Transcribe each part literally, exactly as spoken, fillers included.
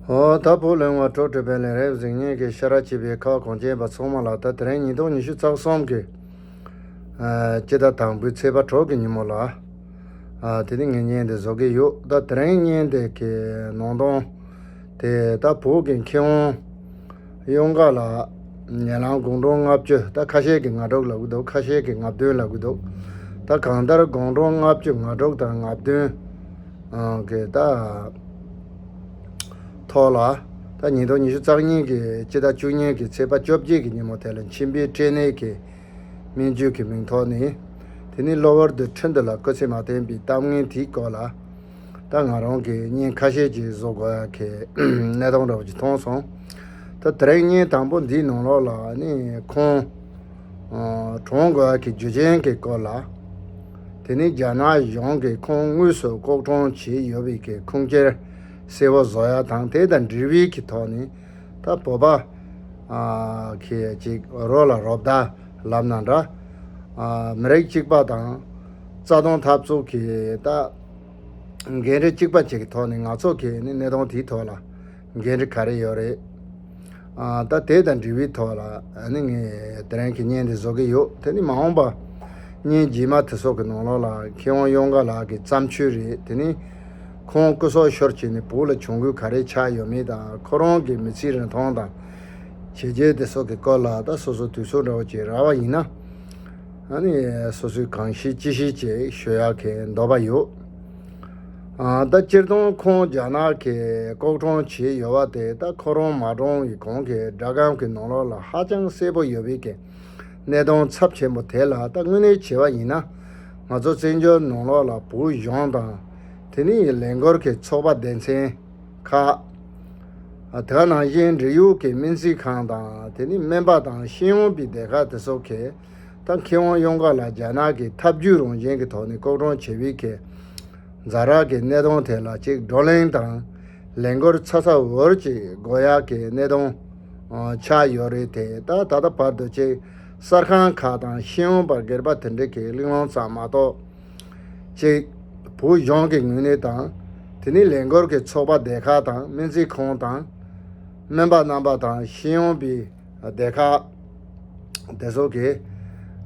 ཨོ་ད་བོད་ལུང་བ་འཕྲོ་མགྲོན་དཔལ་ལྡན་རབ་གཟིགས་ཉིན་གྱི་ཤ་ར་བྱེད་པའི་ཁ་གངས་ཅན་པ་ཚང་མ་ལ། ད་དེ་རིང་ཉིས་སྟོང་ཉི་ཤུ་རྩ་གསུམ་གྱི་ཨ་སྤྱི་ཟླ་དང་པོའི་ཚེས་པ་དྲུག་གི་ཉིན་མོ་ལ། ཨ་དེ་ནི་ངས་བརྙན་འདི་བཟོ་གི་ཡོད། ད་དེ་རིང་བརྙན་འདི་གི་ནང་དོན་དེ་ད་བོད་ཀྱི་མཁས་དབང་གཡང་དཀར་ལགས་ཉེ་ལམ་དགུང་གྲངས་ལྔ་བཅུ། ད་ཁ་ཤས་ཀྱིས་ང་དྲུག་ལབ་ཀྱི་འདུག་ཁ་ཤས་ཀྱིས་ང་བདུན་ལབ་ཀྱི་འདུག་ད་གང་ལྟར་དགུང་གྲངས་ལྔ་བཅུ་ང་དྲུག་དང་ང་བདུན་གི་ད་ཐོག་ལ། ད་ཉིས་སྟོང་ཉི་ཤུ་རྩ་གཉིས་ཀྱི་སྤྱི་ཟླ་བཅུ་གཉིས་ཀྱི་ཚེས་པ་བཅོ་བརྒྱད་ཀྱི་ཉིན་མོ་དེ་ལ་མཆིན་པའི་སྐྲན་ནད་ཀྱི་སྨན་བཅོས་ཀྱི་མིང་ཐོག་ནས། དེ་ནི་གློ་བུར་དུ་ཁྲིན་ཏུ་ལ་སྐུ་ཚེ་མ་བརྟན་པའི་གཏམ་ངན་དེའི་སྐོར་ལ། ད་ང་རང་གིས་བརྙན་ཁ་ཤས་ཅིག་བཟོ་དགོས་ཡ་གི་གནས་སྟངས་འདྲ་བོ་ཅིག་མཐོང་སོང་། ད་དེ་རིང་བརྙན་དང་པོ་འདིའི་ནང་ལོགས་ལ་ནི་ཁོང་ཨ་གྲོངས་དགོས་ཡ་གི་རྒྱུ་རྐྱེན་གྱི་སྐོར་ལ། དེ་ནི་རྒྱ་ནག་གཞུང་གིས་ཁོང་དངོས་སུ་ལྐོག་གྲོང་བྱས་ཡོད་པའི་གི་ཁུངས་སྐྱེལ་གསལ་བོ་བཟོ་ཡ་དང་། དེ་དང་འབྲེལ་བའི་གི་ཐོག་ནས་ད་བོད་པ་ཨ་གི་ཅིག་རོགས་ལ་རོགས་ཟླ་ལབ་ན་འདྲ། ཨ་མི་རིགས་གཅིག་པ་དང་རྩ་དོན་འཐབ་རྩོད་ཀྱི་ད་འགན་འཁྲི་གཅིག་པ་ཅིག་གི་ཐོག་ནས་ང་ཚོ་གི་ནི་གནད་དོན་དེའི་ཐོག་ལ་འགན་འཁྲི་ག་རེ་ཡོད་རེད། ཨ་ད་དེ་དང་འབྲེལ་བའི་ཐོག་ལ་ཨ་ནི་ངས་དེ་རིང་གི་བརྙན་འདི་བཟོ་གི་ཡོད། དེ་ནི་མ་འོངས་པ་བརྙན་རྗེས་མ་དེ་ཚོ་གི་ནང་ལོགས་ལ་མཁས་དབང་གཡང་དཀར་ལགས་ཀྱི་བརྩམས་ཆོས་རེད། དེ་ནི་ཁོང་སྐུ་སྲོག་ཤོར་བྱས་ནས་བོད་ལ་གྱོང་གུད་ག་རེ་ཆགས་ཡོད་མེད་དང་། ཁོ་རང་གི་མི་ཚེའི་རིན་ཐང་དང་བྱས་རྗེས་དེ་ཚོ་གི་སྐོར་ལ་ད་སོ་སོ་དུས་ཚོད་འདྲ་བོ་ཅིག་རག་པ་ཡིན་ན། ཨ་ནི་སོ་སོས་གང་ཤེས་ཅི་ཤེས་ཅིག་ཞུ་ཡག་གི་འདོད་པ་ཡོད། ཨ་ད་སྤྱིར་བཏང་ཁོང་རྒྱ་ནག་གིས་ལྐོག་གྲོང་བྱས་ཡོད་པ་དེ་ད་ཁོ་རང་མ་གྲོངས་པའི་གོང་གི་སྒྲ་སྒམ་གྱི་ནང་ལོགས་ལ་ཧ་ཅང་གསལ་པོ་ཡོད་པའི་གི་གནད་དོན་ཚབས་ཆེན་པོ་དེ་ལ། ད་དངོས་གནས་བྱས་པ་ཡིན་ན་ང་ཚོ་བཙན་བྱོལ་ནང་ལོགས་ལ་བོད་གཞུང་དང་། དེ་ནི་ལས་འགུལ་གྱི་ཚོགས་པ་སྡེ་ཚན་ཁག་ཨ་དེ་ནང་བཞིན་འབྲེལ་ཡོད་ཀྱི་སྨན་རྩིས་ཁང་དང་། དེ་ནི་སྨན་པ་དང་ཤེས་ཡོན་པའི་སྡེ་ཁག་དེ་ཚོ་གིས་ད་མཁས་དབང་གཡང་དཀར་ལགས་རྒྱ་ནག་གི་ཐབས་ཇུས་རང་བཞིན་གྱི་ཐོག་ནས་ལྐོག་གྲོང་བྱེད་པའི་གི་ཛ་དྲག་གི་གནད་དོན་དེ་ལ་ཅིག་བགྲོ་གླེང་དང་ལས་འགུལ་ཚ་ཚ་འུར་ཅིག་དགོས་ཡག་གི་གནད་དོན་ཨ་ཆགས་ཡོད་རེད་དེ། ད་ད་ལྟ་བར་དུ་ཅིག་གསར་ཁང་ཁག་དང་ཤེས་ཡོན་པ་སྒེར་པ་དེ་འདྲ་གི་གླེང་སློང་ཙམ་མ་གཏོགས། ཅིག་བོད་གཞུང་གི་ངོས་ནས་དང་། དེ་ནི་ལས་འགུལ་གྱི་ཚོགས་པ་སྡེ་ཁག་དང་། སྨན་རྩིས་ཁང་དང་། སྨན་པ་རྣམ་པ་དང་། ཤེས་ཡོན་པའི་སྡེ་ཁག་དེ་ཚོ་གིས་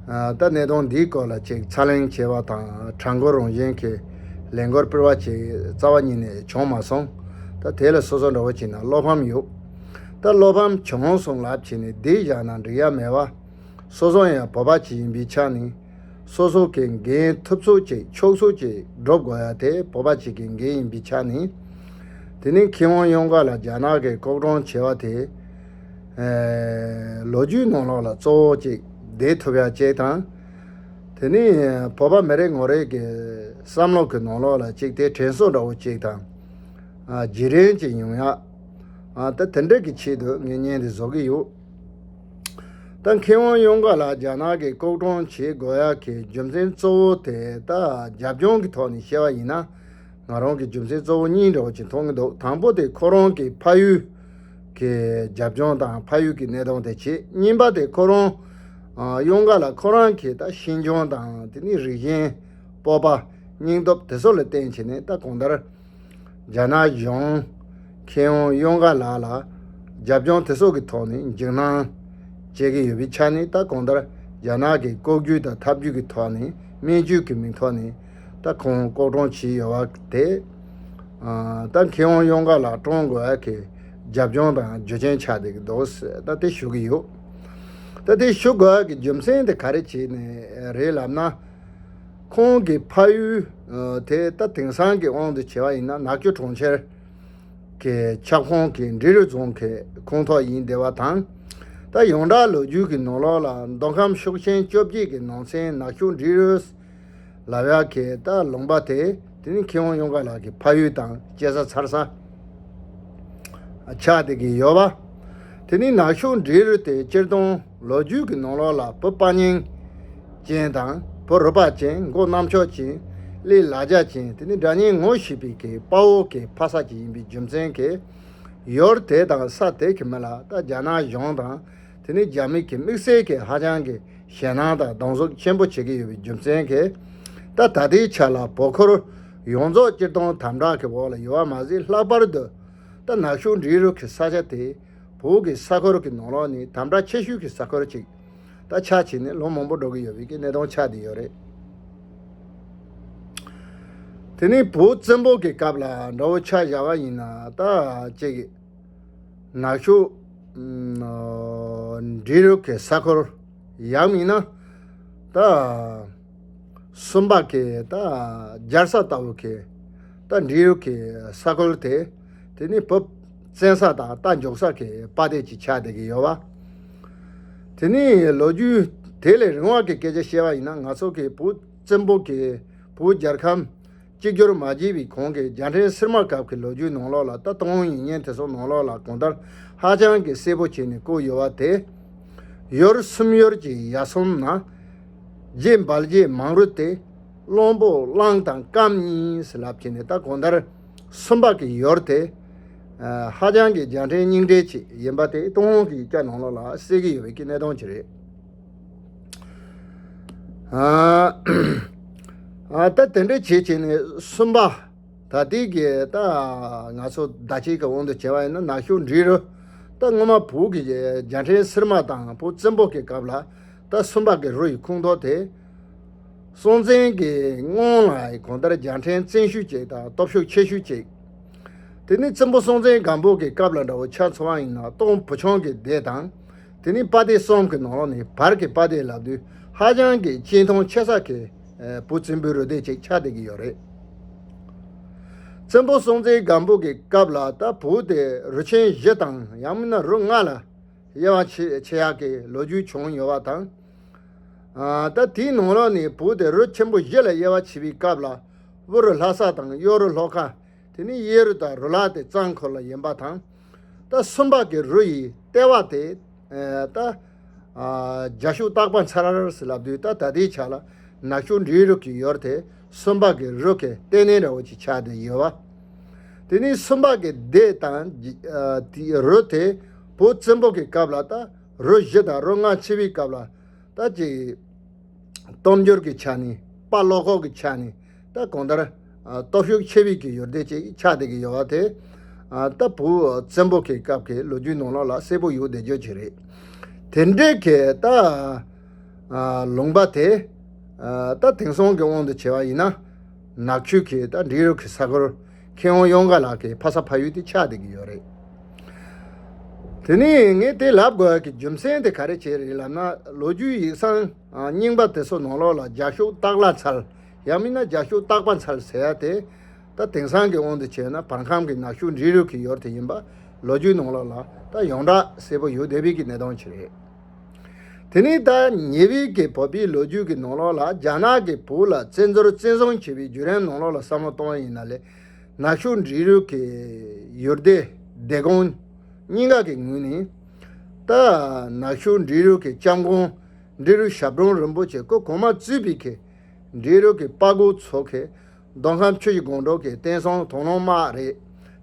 ཨ་ད་གནད་དོན་འདིའི་སྐོར་ལ་ཅིག་ཚ་གླེང་བྱས་པ་དང་། དྲན་སྐུལ་རང་བཞིན་གྱི་ལས་འགུལ་སྤེལ་བ་ཅིག་རྩ་བ་ཉིད་ནས་བྱུང་མ་སོང་། ད་དེ་ལ་སོ་སོ་འདྲ་བོ་བྱས་ན་བློ་ཕམ་ཡོད། ད་བློ་ཕམ་བྱུང་སོང་ལབ་བྱས་ནས་བསྡད་བཞག་ན་འགྲིག་ཡ་མེད་པ། སོ་སོ་ཡང་བོད་པ་ཅིག་ཡིན་པའི་ཆ་ནས། སོ་སོ་གི་འགན་ཐུབ་ཚོད་ཅིག་ཆོག་ཚོད་ཅིག་སྒྲུབ་དགོས་ཡ་དེ་བོད་པ་ཅིག་གི་འགན་ཡིན་པའི་ཆ་ནས། དེ་ནས་མཁས་དབང་གཡང་དཀར་ལགས་རྒྱ་ནག་གིས་ལྐོག་གྲོང་བྱས་པ་དེ། ཨེ་ལོ་རྒྱུས་ནང་ལོགས་ལ་གཙོ་བོ་ཅིག་བསྡད་ཐུབ་ཡ་ཅིག་དང་། དེ་ནས་བོད་པ་མི་རེ་ངོ་རེ་གི་བསམ་བློ་གི་ནང་ལོགས་ལ་ཅིག་དེ་དྲན་གསོ་འདྲ་བོ་ཅིག་དང་། ཨ་བརྗེ་རེས་ཅིག་ཡོང་ཡ། ཨ་ད་དེ་འདྲ་གི་ཆེད་དུ་ངས་བརྙན་འདི་བཟོ་གི་ཡོད། ད་མཁས་དབང་གཡང་དཀར་ལགས་རྒྱ་ནག་གིས་ལྐོག་གྲོང་བྱེད་དགོས་ཡག་གི་རྒྱུ་མཚན་གཙོ་བོ་དེ། ད་རྒྱབ་ལྗོངས་ཀྱི་ཐོག་ནས་བཤད་པ་ཡིན་ན། ང་རང་གིས་རྒྱུ་མཚན་གཙོ་བོ་གཉིས་འདྲ་བོ་ཅིག་མཐོང་གི་འདུག་དང་པོ་དེ་ཁོ་རང་གི་ཕ་ཡུལ་གྱི་རྒྱབ་ལྗོངས་དང་ཕ་ཡུལ་གྱི་གནད་དོན་དེ་བྱེད། གཉིས་པ་དེ་ཁོ་རང་ཨ་གཡང་དཀར་ལགས་ཁོ་རང་གི་ད་ཤེས་འཇོན་དང་། དེ་ནི་རིག་གཞུང་སྤོབས་པ་སྙིང་སྟོབས་དེ་ཚོ་ལ་བརྟེན་བྱས་ནས། ད་གང་ལྟར་རྒྱ་ནག་གཞུང་མཁས་དབང་གཡང་དཀར་ལགས་ལ་རྒྱབ་ལྗོངས་དེ་ཚོ་གི་ཐོག་ནས་འཇིགས་སྣང་བྱེད་ཀྱི་ཡོད་པའི་ཆ་ནས། ད་གང་ལྟར་རྒྱ་ནག་གི་ལྐོག་ཇུས་དང་ཐབས་ཇུས་ཀྱི་ཐོག་ནས། སྨན་བཅོས་ཀྱི་མིང་ཐོག་ནས་ད་ཁོང་ལྐོག་གྲོང་བྱས་ཡོད་པ་དེ། ཨ་ད་མཁས་དབང་གཡང་དཀར་ལགས་བཀྲོངས་དགོས་ཡ་གི་རྒྱབ་ལྗོངས་དང་རྒྱུ་རྐྱེན་ཆགས་བསྡད་ཀྱི་འདུག་ཟེར། ད་དེ་ཞུ་གི་ཡོད། ད་དེ་ཞུ་དགོས་ཡ་གི་རྒྱུ་མཚན་དེ་ག་རེ་བྱས་ནས་རེད་ལབ་ན། ཁོང་གི་ཕ་ཡུལ་ཨ་དེ་ད་དེང་སང་གི་དབང་དུ་བྱས་པ་ཡིན་ན་ནག་ཆུ་གྲོང་ཁྱེར་གྱི་ཁྱབ་ཁོངས་ཀྱི་འབྲི་རུ་རྫོང་གི་ཁོངས་གཏོགས་ཡིན་བསྡད་པ་དང་། ད་ཡོངས་གྲགས་ལོ་རྒྱུས་ཀྱི་ནང་ལོགས་ལ་མདོ་ཁམས་ཤུག་ཆེན་བཅོ་བརྒྱད་ཀྱི་ནང་ཚན་ནག་ཆུ་འབྲི་རུ་ལབ་ཡག་གི་ད་ལུང་པ་དེ། དེ་ནི་མཁས་དབང་གཡང་དཀར་ལགས་ཀྱི་ཕ་ཡུལ་དང་སྐྱེས་ས་འཚར་ས་ཆགས་བསྡད་ཀྱི་ཡོད་པ། དེ་ནི་ནག་ཆུ་འབྲི་རུ་དེ་སྤྱིར་བཏང་ལོ་རྒྱུས་ཀྱི་ནང་ལོགས་ལ་བུ་དཔའ་གཉེན་ཅན་དང་། བུ་རུས་པ་ཅན། མགོ་རྣམ་ཕྱོགས་ཅན། ཀླད་ལ་རྒྱ་ཅན། དེ་ནི་དགྲ་གཉེན་ངོ་ཤེས་པའི་གི་དཔའ་བོ་གི་ཕ་ས་ཅིག་ཡིན་པའི་རྒྱུ་མཚན་གྱིས། ཡུལ་དེ་དང་ས་དེ་གི་མི་ལ་ད་རྒྱ་ནག་གཞུང་དང་། དེ་ནི་རྒྱ་མི་གི་དམིགས་བསལ་གྱི་ཧ་ཅང་གི་ཞེད་སྣང་དང་སྡང་ཟུག་ཆེན་པོ་བྱེད་ཀྱི་ཡོད་པའི་རྒྱུ་མཚན་གྱིས། ད་ད་ལྟའི་ཆ་ལ་བོད་ཁུལ་ཡོངས་རྫོགས་སྤྱིར་བཏང་དམ་དྲག་གི་འོག་ལ་ཡོད་པ་མ་ཟད། ལྷག་པར་དུ་ ད་ནག་ཆུ་འབྲི་རུ་གི་ས་ཆ་དེ་བོད་ཀྱི་ས་ཁུལ་གྱི་ནང་ལོགས་ནས་དམ་དྲག་ཆེ་ཤོས་ཀྱི་ས་ཁུལ་ཅིག་ད་ཆགས་བྱས་ནས་ལོ་མང་པོ་འགྲོ་གི་ཡོད་པའི་གི་གནས་སྟངས་ཆགས་བསྡད་ཡོད་རེད། དེ་ནས་བོད་བཙན་པོ་གི་སྐབས་ལ་འདྲ་བོ་ཆ་བཞག་པ་ཡིན་ན་ད་ཅིག་ནག་ཆུ་ཨ་འབྲི་རུ་གི་ས་ཁུལ་ཡང་མིན་ན་ད་སུམ་པ་གི་ད་རྒྱལ་ས་ལྟ་བུ་གི་ད་འབྲི་རུ་གི་ས་ཁུལ་དེ་དེ་ནི་བོད་བཙན་ས་དང་ད་འཇོག་ས་གི་དཔའ་སྡེ་ཅིག་ཆགས་བསྡད་ཀྱི་ཡོད་པ། དེ་ནི་ལོ་རྒྱུས་དེ་ལས་རིང་བ་གི་སྐད་ཆ་བཤད་པ་ཡིན་ན་ང་ཚོ་གི་བོད་བཙན་པོ་གི་བོད་རྒྱལ་ཁམས་གཅིག་གྱུར་མ་བྱས་པའི་གོང་གི་རྒྱལ་ཕྲན་སིལ་མ་སྐབས་ཀྱི་ལོ་རྒྱུས་ནང་ལོགས་ལ་ད་ཏུན་ཧོང་ཡིག་རྙིང་དེ་ཚོ་ནང་ལོགས་ལ་གང་ལྟར་ཧ་ཅང་གི་གསལ་པོ་བྱས་ནས་བཀོད་ཡོད་པ་དེ། ཡུལ་སུམ་ཡུལ་གྱི་ཡ་སུམ་ན། རྗེ་འབལ་རྗེ་མང་རུ་སྟེ། གླང་པོ་གླང་དང་སྐམ་གཉིས་སུ་ལབ་ཀྱི་ནས་ད་གང་ལྟར་སུམ་པ་གི་ཡུལ་དེ། ཧ་ཅང་གི་རྒྱལ་ཕྲན་རྙིང་གྲས་ཅིག་ཡིན་པ་དེ་ཏུན་ཧོང་གི་སྐྱ་ནང་ལོགས་ལ་གསལ་གྱི་ཡོད་པའི་གི་གནས་སྟངས་ཅིག་རེད། ཨ་ཨ་ད་དེ་འདྲ་བྱེད་བྱེད་ནས་གསུམ་པ་ད་ལྟའི་གི་ད་ང་ཚོ་ད་ཅིག་གི་དབང་དུ་བྱས་པ་ཡིན་ན་ནག་ཆུ་འབྲི་རུ་ད་སྔོན་མ་བོད་ཀྱི་རྒྱལ་ཕྲན་སིལ་མ་དང་བོད་བཙན་པོ་གི་སྐབས་ལ་ད་གསུམ་པ་གི་རུ་ཡི་ཁོངས་གཏོགས་དེ་སྲོང་བཙན་གྱི་སྔོན་ལ་གང་ལྟར་རྒྱལ་ཕྲན་བཙན་ཤོས་ཅིག་དང་སྟོབས་ཤུགས་ཆེ་ཤོས་ཅིག་དེ་ནི་བཙན་པོ་སྲོང་བཙན་སྒམ་པོ་གི་སྐབས་ལ་འདྲ་བོ་ཆ་མཚོན་པ་ཡིན་ན་སྟོང་བུ་ཆུང་གི་སྡེ་དང་། དེ་ནི་དཔའ་སྡེ་གསུམ་གྱི་ནང་ལོགས་ནས་བར་གྱི་དཔའ་སྡེ་ལབ་དུས་ཧ་ཅང་གི་གཅིག་མཐོང་ཆེ་ས་གི་བུ་བཙན་པོའི་རུ་སྡེ་ཅིག་ཆགས་བསྡད་ཀྱི་ཡོད་རེད། བཙན་པོ་སྲོང་བཙན་སྒམ་པོ་གི་སྐབས་ལ་ད་བོད་དེ་རུ་ཆེན་བཞི་དང་ཡང་མིན་ན་རུ་ལྔ་ལ་དབྱེ་བ་ཕྱེ་ཕྱེ་ཡག་གི་ལོ་རྒྱུས་བྱུང་ཡོད་པ་དང་། ད་དེའི་ནང་ལོགས་ནས་བོད་དེ་རུ་ཆེན་པོ་བཞི་ལ་དབྱེ་བ་ཕྱེ་བའི་སྐབས་ལ་དབུ་རུ་ལྷ་ས་དང་གཡོ་རུ་ལྷོ་ཁ། དེ་ནི་གཡས་རུ་དང་རུ་ལ་དེ་གཙང་ཁུལ་ལ་ཡིན་པ་དང་། ད་གསུམ་པ་གི་རུ་ཡི་ལྟེ་བ་དེ་ད་རྒྱ་ཤུག་སྟག་པ་འཚལ་ཟེར་ལབ་དུས་ད་ད་ལྟའི་ཆ་ལ་ནག་ཆུ་འབྲི་རུ་གི་ཡུལ་དེ་གསུམ་པ་གི་རུ་གི་ལྟེ་གནས་འདྲ་བོ་ཅིག་ཆགས་བསྡད་ཡོད་པ། དེ་ནི་གསུམ་པ་གི་སྡེ་དང་དེ་རུ་དེ་བོད་བཙན་པོ་གི་སྐབས་ལ་ད་རུ་བཞི་དང་རུ་ལྔ་ཕྱེ་བའི་སྐབས་ལ་ད་ཅིག་སྟོབས་འབྱོར་གྱི་ཆ་ནས་དཔའ་བློ་ཁོག་གི་ཆ་ནས་ད་གང་ལྟར་སྟོབས་ཤུགས་ཆེ་བའི་གི་ཡུལ་སྡེ་ཅིག་ཆགས་བསྡད་ཀྱི་ཡོད་པ་དེ་ད་བོད་བཙན་པོ་གི་སྐབས་ཀྱི་ལོ་རྒྱུས་ནང་ལོགས་ལ་གསལ་པོ་ཡོད་བསྡད་རྒྱུ་ཅིག་རེད། དེ་འདྲའི་གི་ད་ལུང་པ་དེ་ད་དེང་སང་གི་དབང་དུ་བྱས་པ་ཡིན་ན་ནག་ཆུ་གི་ད་འབྲི་རུ་གི་ས་ཁུལ་མཁས་དབང་ཡོངས་དགའ་ལགས་ཀྱི་ཕ་ས་ཕ་ཡུལ་དེ་ཆགས་བསྡད་ཀྱི་ཡོད་རེད། དེ་ནས་ངས་དེ་ལབ་དགོས་ཀྱི་རྒྱུ་མཚན་དེ་ག་རེ་བྱས་རེད་ལབ་ན་ལོ་རྒྱུས་ཡིག་ཚང་རྙིང་པ་དེ་ཚོ་ནང་ལོགས་ལ་རྒྱ་ཤུག་སྟག་ལ་འཚལ། ཡང་མིན་ན་རྒྱ་ཤུག་སྟག་པ་འཚལ་ཟེར་ཡ་དེ་ད་དེང་སང་གི་དབང་དུ་བྱས་ན་བར་ཁམས་ཀྱི་ནག་ཆུ་འབྲི་རུ་གི་ཡུལ་དེ་ཡིན་པ་ལོ་རྒྱུས་ནང་ལོགས་ལ་ད་ཡོངས་གྲགས་གསལ་པོ་ཡོད་བསྡད་པའི་གི་གནས་སྟངས་ཅིག་རེད། དེ་ནས་ད་ཉེ་བའི་གི་བོད་པའི་ལོ་རྒྱུས་ཀྱི་ནང་ལོགས་ལ་རྒྱ་ནག་གིས་བོད་ལ་བཙན་འཛུལ་བཙན་བཟུང་བྱས་པའི་བརྒྱུད་རིམ་ནང་ལོགས་ལ་བསམ་བློ་གཏོང་བ་ཡིན་ན་ལས་ནག་ཆུ་འབྲི་རུ་གི་ཡུལ་སྡེ་སྡེ་ཁག་གཉིས་ཀ་གི་ངོས་ནས་ད་ནག་ཆུ་འབྲི་རུ་གི་སྐྱབས་མགོན་འབྲི་རུ་ཞབས་དྲུང་རིན་པོ་ཆེ་སྐུ་གོང་མ་གཙོས་པའི་གི་འབྲི་རུ་གི་དཔའ་རྒོད་ཚོ་གི་མདོ་ཁམས་ཆུ་བཞི་སྒང་དྲུག་གི་བསྟན་སྲུང་དང་བླངས་དམག་རེད།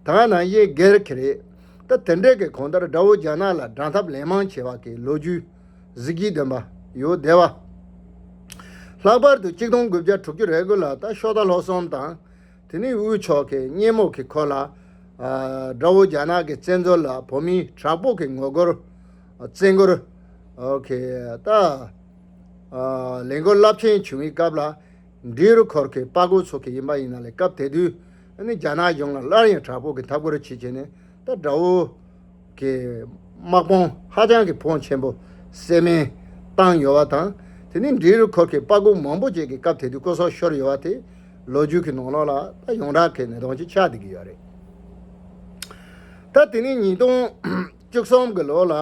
ད་ག་ནང་བཞིན་སྒེར་གྱི་རེད། ད་དེ་འདྲའི་གི་གང་ལྟར་དགྲ་བོ་རྒྱ་ནག་ལ་དགྲ་འཐབ་ལན་མང་བྱས་པ་གི་ལོ་རྒྱུས་གཟི་བརྗིད་ལྡན་པ་ཡོད་བསྡད་པ། ལྷག་པར་དུ་གཅིག་སྟོང་དགུ་བརྒྱ་དྲུག་ཅུ་རེ་དགུ་ལ་ད་ཤོ་ད་ལྷོ་གསུམ་དང་དེ་ནས་དབུས་ཕྱོགས་ཀྱི་སྙེ་མོ་གི་ཁུལ་ལ་དགྲ་བོ་རྒྱ་ནག་གི་བཙན་འཛུལ་ལ་བོད་མིའི་དྲག་པོ་གི་ངོ་རྒོལ་བཙན་རྒོལ་གི་ད་ལས་འགུལ་རླབས་ཆེན་བྱུང་བའི་སྐབས་ལ། འབྲི་རུ་ཁུལ་གྱི་དཔའ་རྒོད་ཚོ་གི་ཡིན་པ་ཡིན་ན་ལས་སྐབས་དེ་དུས་ཨ་ནི་རྒྱ་ནག་གཞུང་ལ་སླར་ཡང་དྲག་པོ་གི་འཐབ་རྒོལ་བྱེད་བྱས་ནས་ད་དགྲ་བོ་གི་དམག་དཔུང་ཧ་ཅང་གི་ཕོན་ཆེན་པོ་བསད་རྨས་བཏང་ཡོད་པ་དང་དེ་ནས་འབྲི་རུ་ཁུལ་གྱི་དཔའ་རྒོད་མང་པོ་ཅིག་གི་སྐབས་དེ་དུས་སྐུ་སྲོག་ཤོར་ཡོད་པ་དེ་ལོ་རྒྱུས་ཀྱི་ནང་ལོགས་ལ་ད་ཡོངས་གྲགས་ཀྱི་གནས་སྟངས་ཅིག་ཆགས་བསྡད་ཀྱི་ཡོད་རེད། ད་དེ་ནས་ཉིས་སྟོང་བཅུ་གསུམ་གྱི་ལོ་ལ་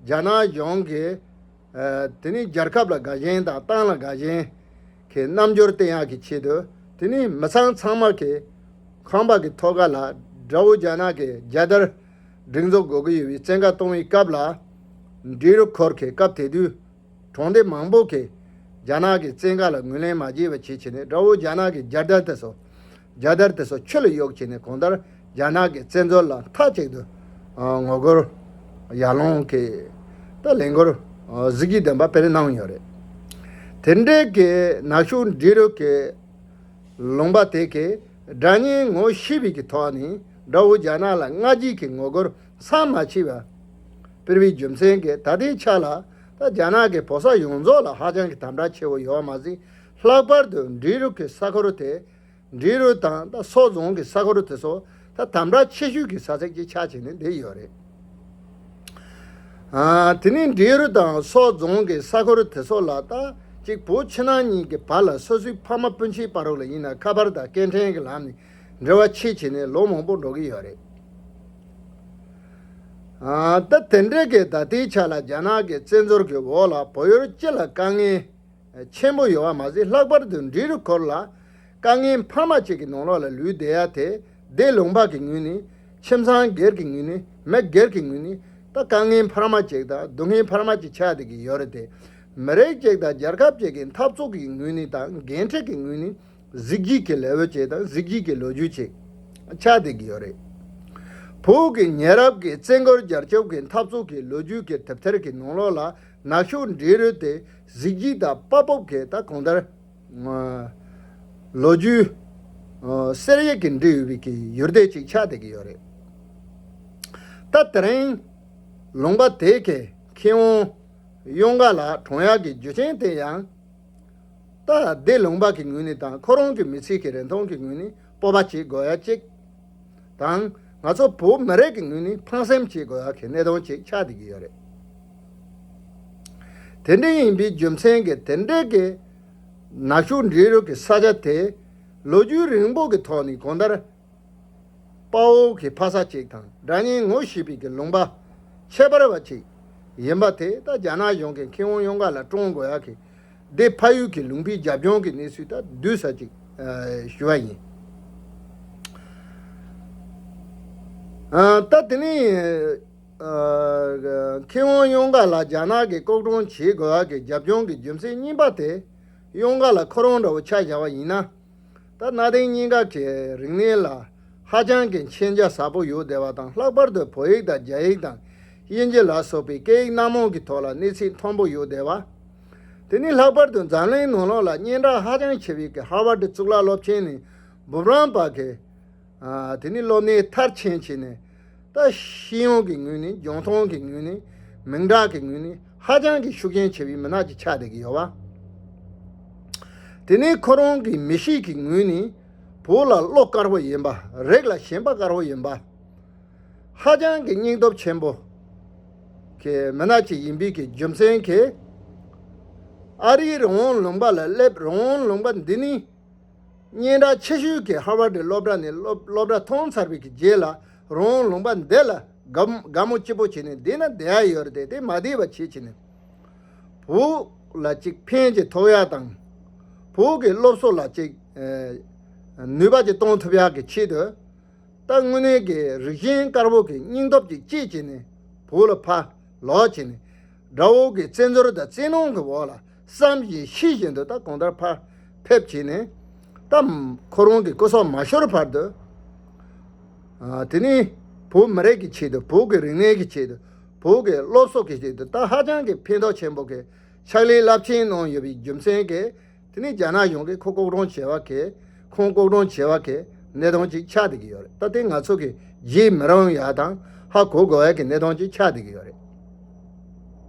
རྒྱ་ནག་གཞུང་གིས། དེ་ནས་རྒྱལ་ཁབ་ལ་དགའ་ཞེན་དང་ཏང་ལ་དགའ་ཞེན་གྱི་རྣམ་འགྱུར་བསྟན་ཡག་གི་ཆེད་དུ་དེ་ནས་མི་ཚང་ཚང་མ་གི་ཁང་པ་གི་ཐོག་ཁ་ལ་དགྲ་བོ་རྒྱ་ནག་གི་རྒྱལ་དར་སྒྲེང་འཛུགས་དགོས་ཀྱི་ཡོད་པའི་བཙན་བཀའ་གཏོང་བའི་སྐབས་ལ་འབྲི་རུ་ཁུལ་གྱི་སྐབས་དེ་དུས་གྲོང་སྡེ་མང་པོ་གི་རྒྱ་ནག་གི་བཙན་བཀའ་ལ་ངོས་ལེན་མ་བྱས་པ་བྱས་བྱས་ནས་དགྲ་བོ་རྒྱ་ནག་གི་རྒྱལ་དར་དེ་ཚོ། རྒྱལ་དར་དེ་ཚོ་ཆུ་ལ་གཡུགས་བྱས་ནས་གང་ལྟར་རྒྱ་ནག་གི་བཙན་འཛུལ་ལ་མཐའ་གཅིག་ཏུ་ངོ་རྒོལ་ཡར་ལངས་ཀྱི་ད་ལས་འགུལ་གཟི་བརྗིད་ལྡན་པ་སྤེལ་གནང་ཡོད་རེད། དེ་འདྲའི་གི་ནག་ཆུ་འབྲི་རུ་གི་ལུང་པ་དེ་གི་དགྲ་གཉེན་ངོ་ཤེས་པའི་གི་ཐོག་ནས་ དགྲ་བོ་རྒྱ་ནག་ལ་སྔ་རྗེས་ཀྱི་ངོ་རྒོལ་མཚམས་མ་ཆད་པ་སྤེལ་བའི་རྒྱུ་མཚན་གྱིས། ད་ལྟའི་ཆ་ལ་ད་རྒྱ་ནག་གི་བོད་ས་ཡོངས་རྫོགས་ལ་ཧ་ཅང་གི་དམ་དྲག་ཆེ་བོ་ཡོད་པ་མ་ཟད། ལྷག་པར་དུ་འབྲི་རུ་གི་ས་ཁུལ་དེ། འབྲི་རུ་དང་ད་སོག་རྫོང་གི་ས་ཁུལ་དེ་ཚོ་ད་དམ་དྲག་ཆེ་ཤོས་ཀྱི་ས་ཚིགས་ཅིག་ཆགས་བྱས་ནས་བསྡད་ཡོད་རེད། ཨ། དེ་ནི་འབྲི་རུ་དང་སོག་རྫོང་གི་ས་ཁུལ་དེ་ཚོ་ལ་ད་གཅིག་བོད་ཕྱི་ནང་གཉིས་ཀྱི་བར་ལ་སོ་སོའི་ཕ་མ་སྤུན་མཆེད་བར་ལ་ཡིན་ན་ཁ་པར་དང་སྐད་འཕྲིན་གྱི་ལམ་ནས་འབྲེལ་བ་ཆད་བྱས་ནས་ལོ་མང་པོ་འགྲོ་གི་ཡོད་རེད། ཨ། ད་དེ་འདྲའི་གི་ད་ལྟའི་ཆ་ལ་རྒྱ་ནག་གི་བཙན་འཛུལ་གྱི་འོག་ལ་བོད་ཡུལ་སྤྱི་ལ་དཀའ་ངལ་ཆེན་པོ་ཡོད་པ་མ་ཟད། ལྷག་པར་དུ་འབྲི་རུ་ཁུལ་ལ་དཀའ་ངལ་འཕར་མ་ཅིག་གི་ནང་ལོགས་ལ་ལུས་བསྡད་ཡ་དེ། སྡེ་ལུང་པ་གི་ངོས་ནས། ཁྱིམ་ཚང་སྒེར་གྱི་ངོས་ནས། མི་སྒེར་གྱི་ངོས་ནས་ད་དཀའ་ངལ་འཕར་མ་ཅིག་དང་སྡུག་བསྔལ་འཕར་མ་ཅིག་ཆགས་བསྡད་ཀྱི་ཡོད་རེད་དེ། མི་རིགས་ཅིག་དང་རྒྱལ་ཁབ་ཅིག་གི་འཐབ་རྩོད་ཀྱི་ངོས་ནས་དང་འགན་འཁྲི་གི་ངོས་ནས་གཟི་བརྗིད་ཀྱི་ལེའུ་ཅིག་དང་གཟི་བརྗིད་ཀྱི་ལོ་རྒྱུས་ཅིག་ཆགས་བསྡད་ཀྱི་ཡོད་རེད། བོད་ཀྱི་ཉེ་རབས་ཀྱི་བཙན་རྒོལ་རྒྱལ་སྐྱོབ་ཀྱི་འཐབ་རྩོད་ཀྱི་ལོ་རྒྱུས་ཀྱི་དེབ་ཐེར་གྱི་ནང་ལོགས་ལ། ནག་ཆུ་འབྲི་རུ་དེ་གཟི་བརྗིད་དང་དཔའ་སྤོབས་ཀྱི་ད་གང་ལྟར་ལོ་རྒྱུས་གསེར་ཡིག་གིས་འབྲི་འོས་པའི་གི་ཡུལ་སྡེ་ཅིག་ཆགས་བསྡད་ཀྱི་ཡོད་རེད། ད་དེ་རིང་ལུང་པ་དེ་གའི་མཁས་དབང་གཡང་དགའ་ལགས་གྲོངས་ཡག་གི་རྒྱུ་རྐྱེན་དེ་ཡང་། ད་སྡེ་ལུང་པ་གི་ངོས་ནས་དང་ཁོ་རང་གི་མི་ཚེ་གི་རིན་ཐང་གི་ངོས་ནས་སྤོབས་པ་བྱེད་དགོས་ཡ་གཅིག་དང་། ང་ཚོ་བོད་མི་རིགས་ཀྱི་ངོས་ནས་ཕངས་སེམས་བྱེད་དགོས་ཡ་གི་གནད་དོན་ཅིག་ཆགས་བསྡད་ཀྱི་ཡོད་རེད། དེ་འདྲ་ཡིན་པའི་རྒྱུ་མཚན་གྱིས་དེ་འདྲའི་གི་ནག་ཆུ་འབྲི་རུ་གི་ས་ཆ་དེ་ལོ་རྒྱུས་རིང་པོ་གི་ཐོག་ནས་གང་ལྟར་དཔའ་བོ་གི་ཕ་ས་ཅིག་དང་སྒྲ་སྙན་ངོ་ཤེས་པའི་གི་ལུང་པ་ཁྱད་པར་བ་ཅིག་ཡིན་པ་དེ། ད་རྒྱ་ནག་གཞུང་གིས་མཁས་དབང་གཡང་དགའ་ལགས་བཀྲོངས་དགོས་ཡ་གི་དེ་ཕ་ཡུལ་གྱི་ལུང་པའི་རྒྱབ་ལྗོངས་ཀྱི་གནས་ཚུལ་ད་བསྡུས་ས་ཅིག་ཨ་ཞུ་བ་ཡིན། ཨ། ད་དེ་ནི་ཨ་མཁས་དབང་གཡང་དགའ་ལགས་རྒྱ་ནག་གིས་ལྐོག་བཀྲོངས་བྱེད་དགོས་ཡ་གི་རྒྱབ་ལྗོངས་ཀྱི་རྒྱུ་མཚན་གཉིས་པ་དེ། གཡང་དགའ་ལགས་ཁོ་རང་འདྲ་བོ་ཆ་བཞག་པ་ཡིན་ན། ད་གནའ་དེང་གཉིས་ཀ་གི་རིག་གནས་ལ་ཧ་ཅང་གི་མཁྱེན་རྒྱ་ཟབ་པོ་ཡོད་བསྡད་པ་དང་། ལྷག་པར་དུ་བོད་ཡིག་དང་རྒྱ་ཡིག་དང་དབྱིན་ཇི་ལ་སོགས་པའི་སྐད་ཡིག་སྣ་མང་གི་ཐོག་ལ་གནས་ཚད་མཐོན་པོ་ཡོད་བསྡད་པ། དེ་ནི་ལྷག་པར་དུ་འཛམ་གླིང་ནང་ལོགས་ལ་སྙན་གྲགས་ཧ་ཅང་ཆེ་བའི་གི་ཧར་ཝར་ཌི་གཙུག་ལག་སློབ་ཆེན་ནས་འབུམ་རམས་པ་གི་ཨ་དེ་ནི་སློབ་གཉེར་མཐར་ཕྱིན་བྱས་ནས། ད་ཤེས་ཡོན་གྱི་ངོས་ནས། འཇོན་ཐང་གི་ངོས་ནས། མིང་གྲགས་ཀྱི་ངོས་ནས་ཧ་ཅང་གི་ཤུགས་རྐྱེན་ཆེ་བའི་མི་སྣ་ཅིག་ཆགས་བསྡད་ཀྱི་ཡོད་པ། དེ་ནས་ཁོ་རང་གི་མི་གཤིས་ཀྱི་ངོས་ནས་བོད་ལ་བློ་དཀར་པོ་ཡིན་པ། རིགས་ལ་ཞེན་པ་དཀར་པོ་ཡིན་པ། ཧ་ཅང་གི་སྙིང་སྟོབས་ཆེན་པོ་གི་མི་སྣ་ཅིག་ཡིན་པའི་གི་རྒྱུ་མཚན་གྱིས། ཨ་རིའི་རང་དབང་ལུང་པ་ལ་སླེབས། རང་དབང་ལུང་པ་འདི་ནི་སྙན་གྲགས་ཆེ་ཤོས་ཀྱི་ཧར་ཝར་ཌི་སློབ་གྲྭ་ནས་སློབ་སློབ་གྲྭ་ཐོན་ཚར་བའི་གི་རྗེས་ལ། རང་དབང་ལུང་པ་འདི་ལ་དགའ་དགའ་མོ་སྐྱིད་པོ་བྱས་ནས་བསྡད་ན་བསྡད་ཡ་ཡོད་རེད་དེ། དེ་མ་བསྡད་པ་བྱེད་བྱས་ནས་བོད་ལ་ཅིག་ཕན་ཅིག་ཐོགས་ཡ་དང་། བོད་ཀྱི་སློབ་གསོ་ལ་ཅིག་ཨེ་ནུས་པ་ཅིག་གཏོང་ཐུབ་ཡ་གི་ཆེད་དུ། ད་དངོས་གནས་ཀྱི་རིགས་ཞེན་དཀར་པོ་གི་སྙིང་སྟོབས་ཅིག་བསྐྱེད་བྱས་ནས་བོད་ལ་ཕར་ལོག་བྱས་ནས། དགྲ་བོ་གི་བཙན་འཛུལ་དང་བཙན་གནོན་གྱི་འོག་ལ་བསམ་བཞིན་ཤེས་བཞིན་དུ་ད་གང་ལྟར་ཕར་ཕེབས་བྱས་ནས། ད་ཁོ་རང་གི་སྐུ་སྲོག་མ་ཤོར་བར་དུ། ཨ་དེ་ནི་བོད་མི་རིགས་ཀྱི་ཆེད་དུ། བོད་ཀྱི་རིག་གནས་ཀྱི་ཆེད་དུ། བོད་ཀྱི་སློབ་གསོ་གི་ཆེད་དུ། ད་ཧ་ཅང་གི་ཕན་ཐོགས་ཆེན་པོ་གི་ཕྱག་ལས་རླབས་ཆེན་གནང་ཡོད་པའི་རྒྱུ་མཚན་གྱིས། དེ་ནས་རྒྱ་ནག་གཞུང་གིས་ཁོ་ལྐོག་བཀྲོངས་བྱས་པ་གི། ཁོང་ལྐོག་བཀྲོངས་བྱས་པ་གི་གནད་དོན་ཅིག་ཆགས་བསྡད་ཀྱི་ཡོད་རེད། ད་དེ་ང་ཚོ་གིས་བརྗེད་མི་རུང་ཡ་དང་ཧ་གོ་དགོས་ཡ་གི་གནད་དོན་ཅིག་ཆགས་བསྡད་ཀྱི་ཡོད་རེད།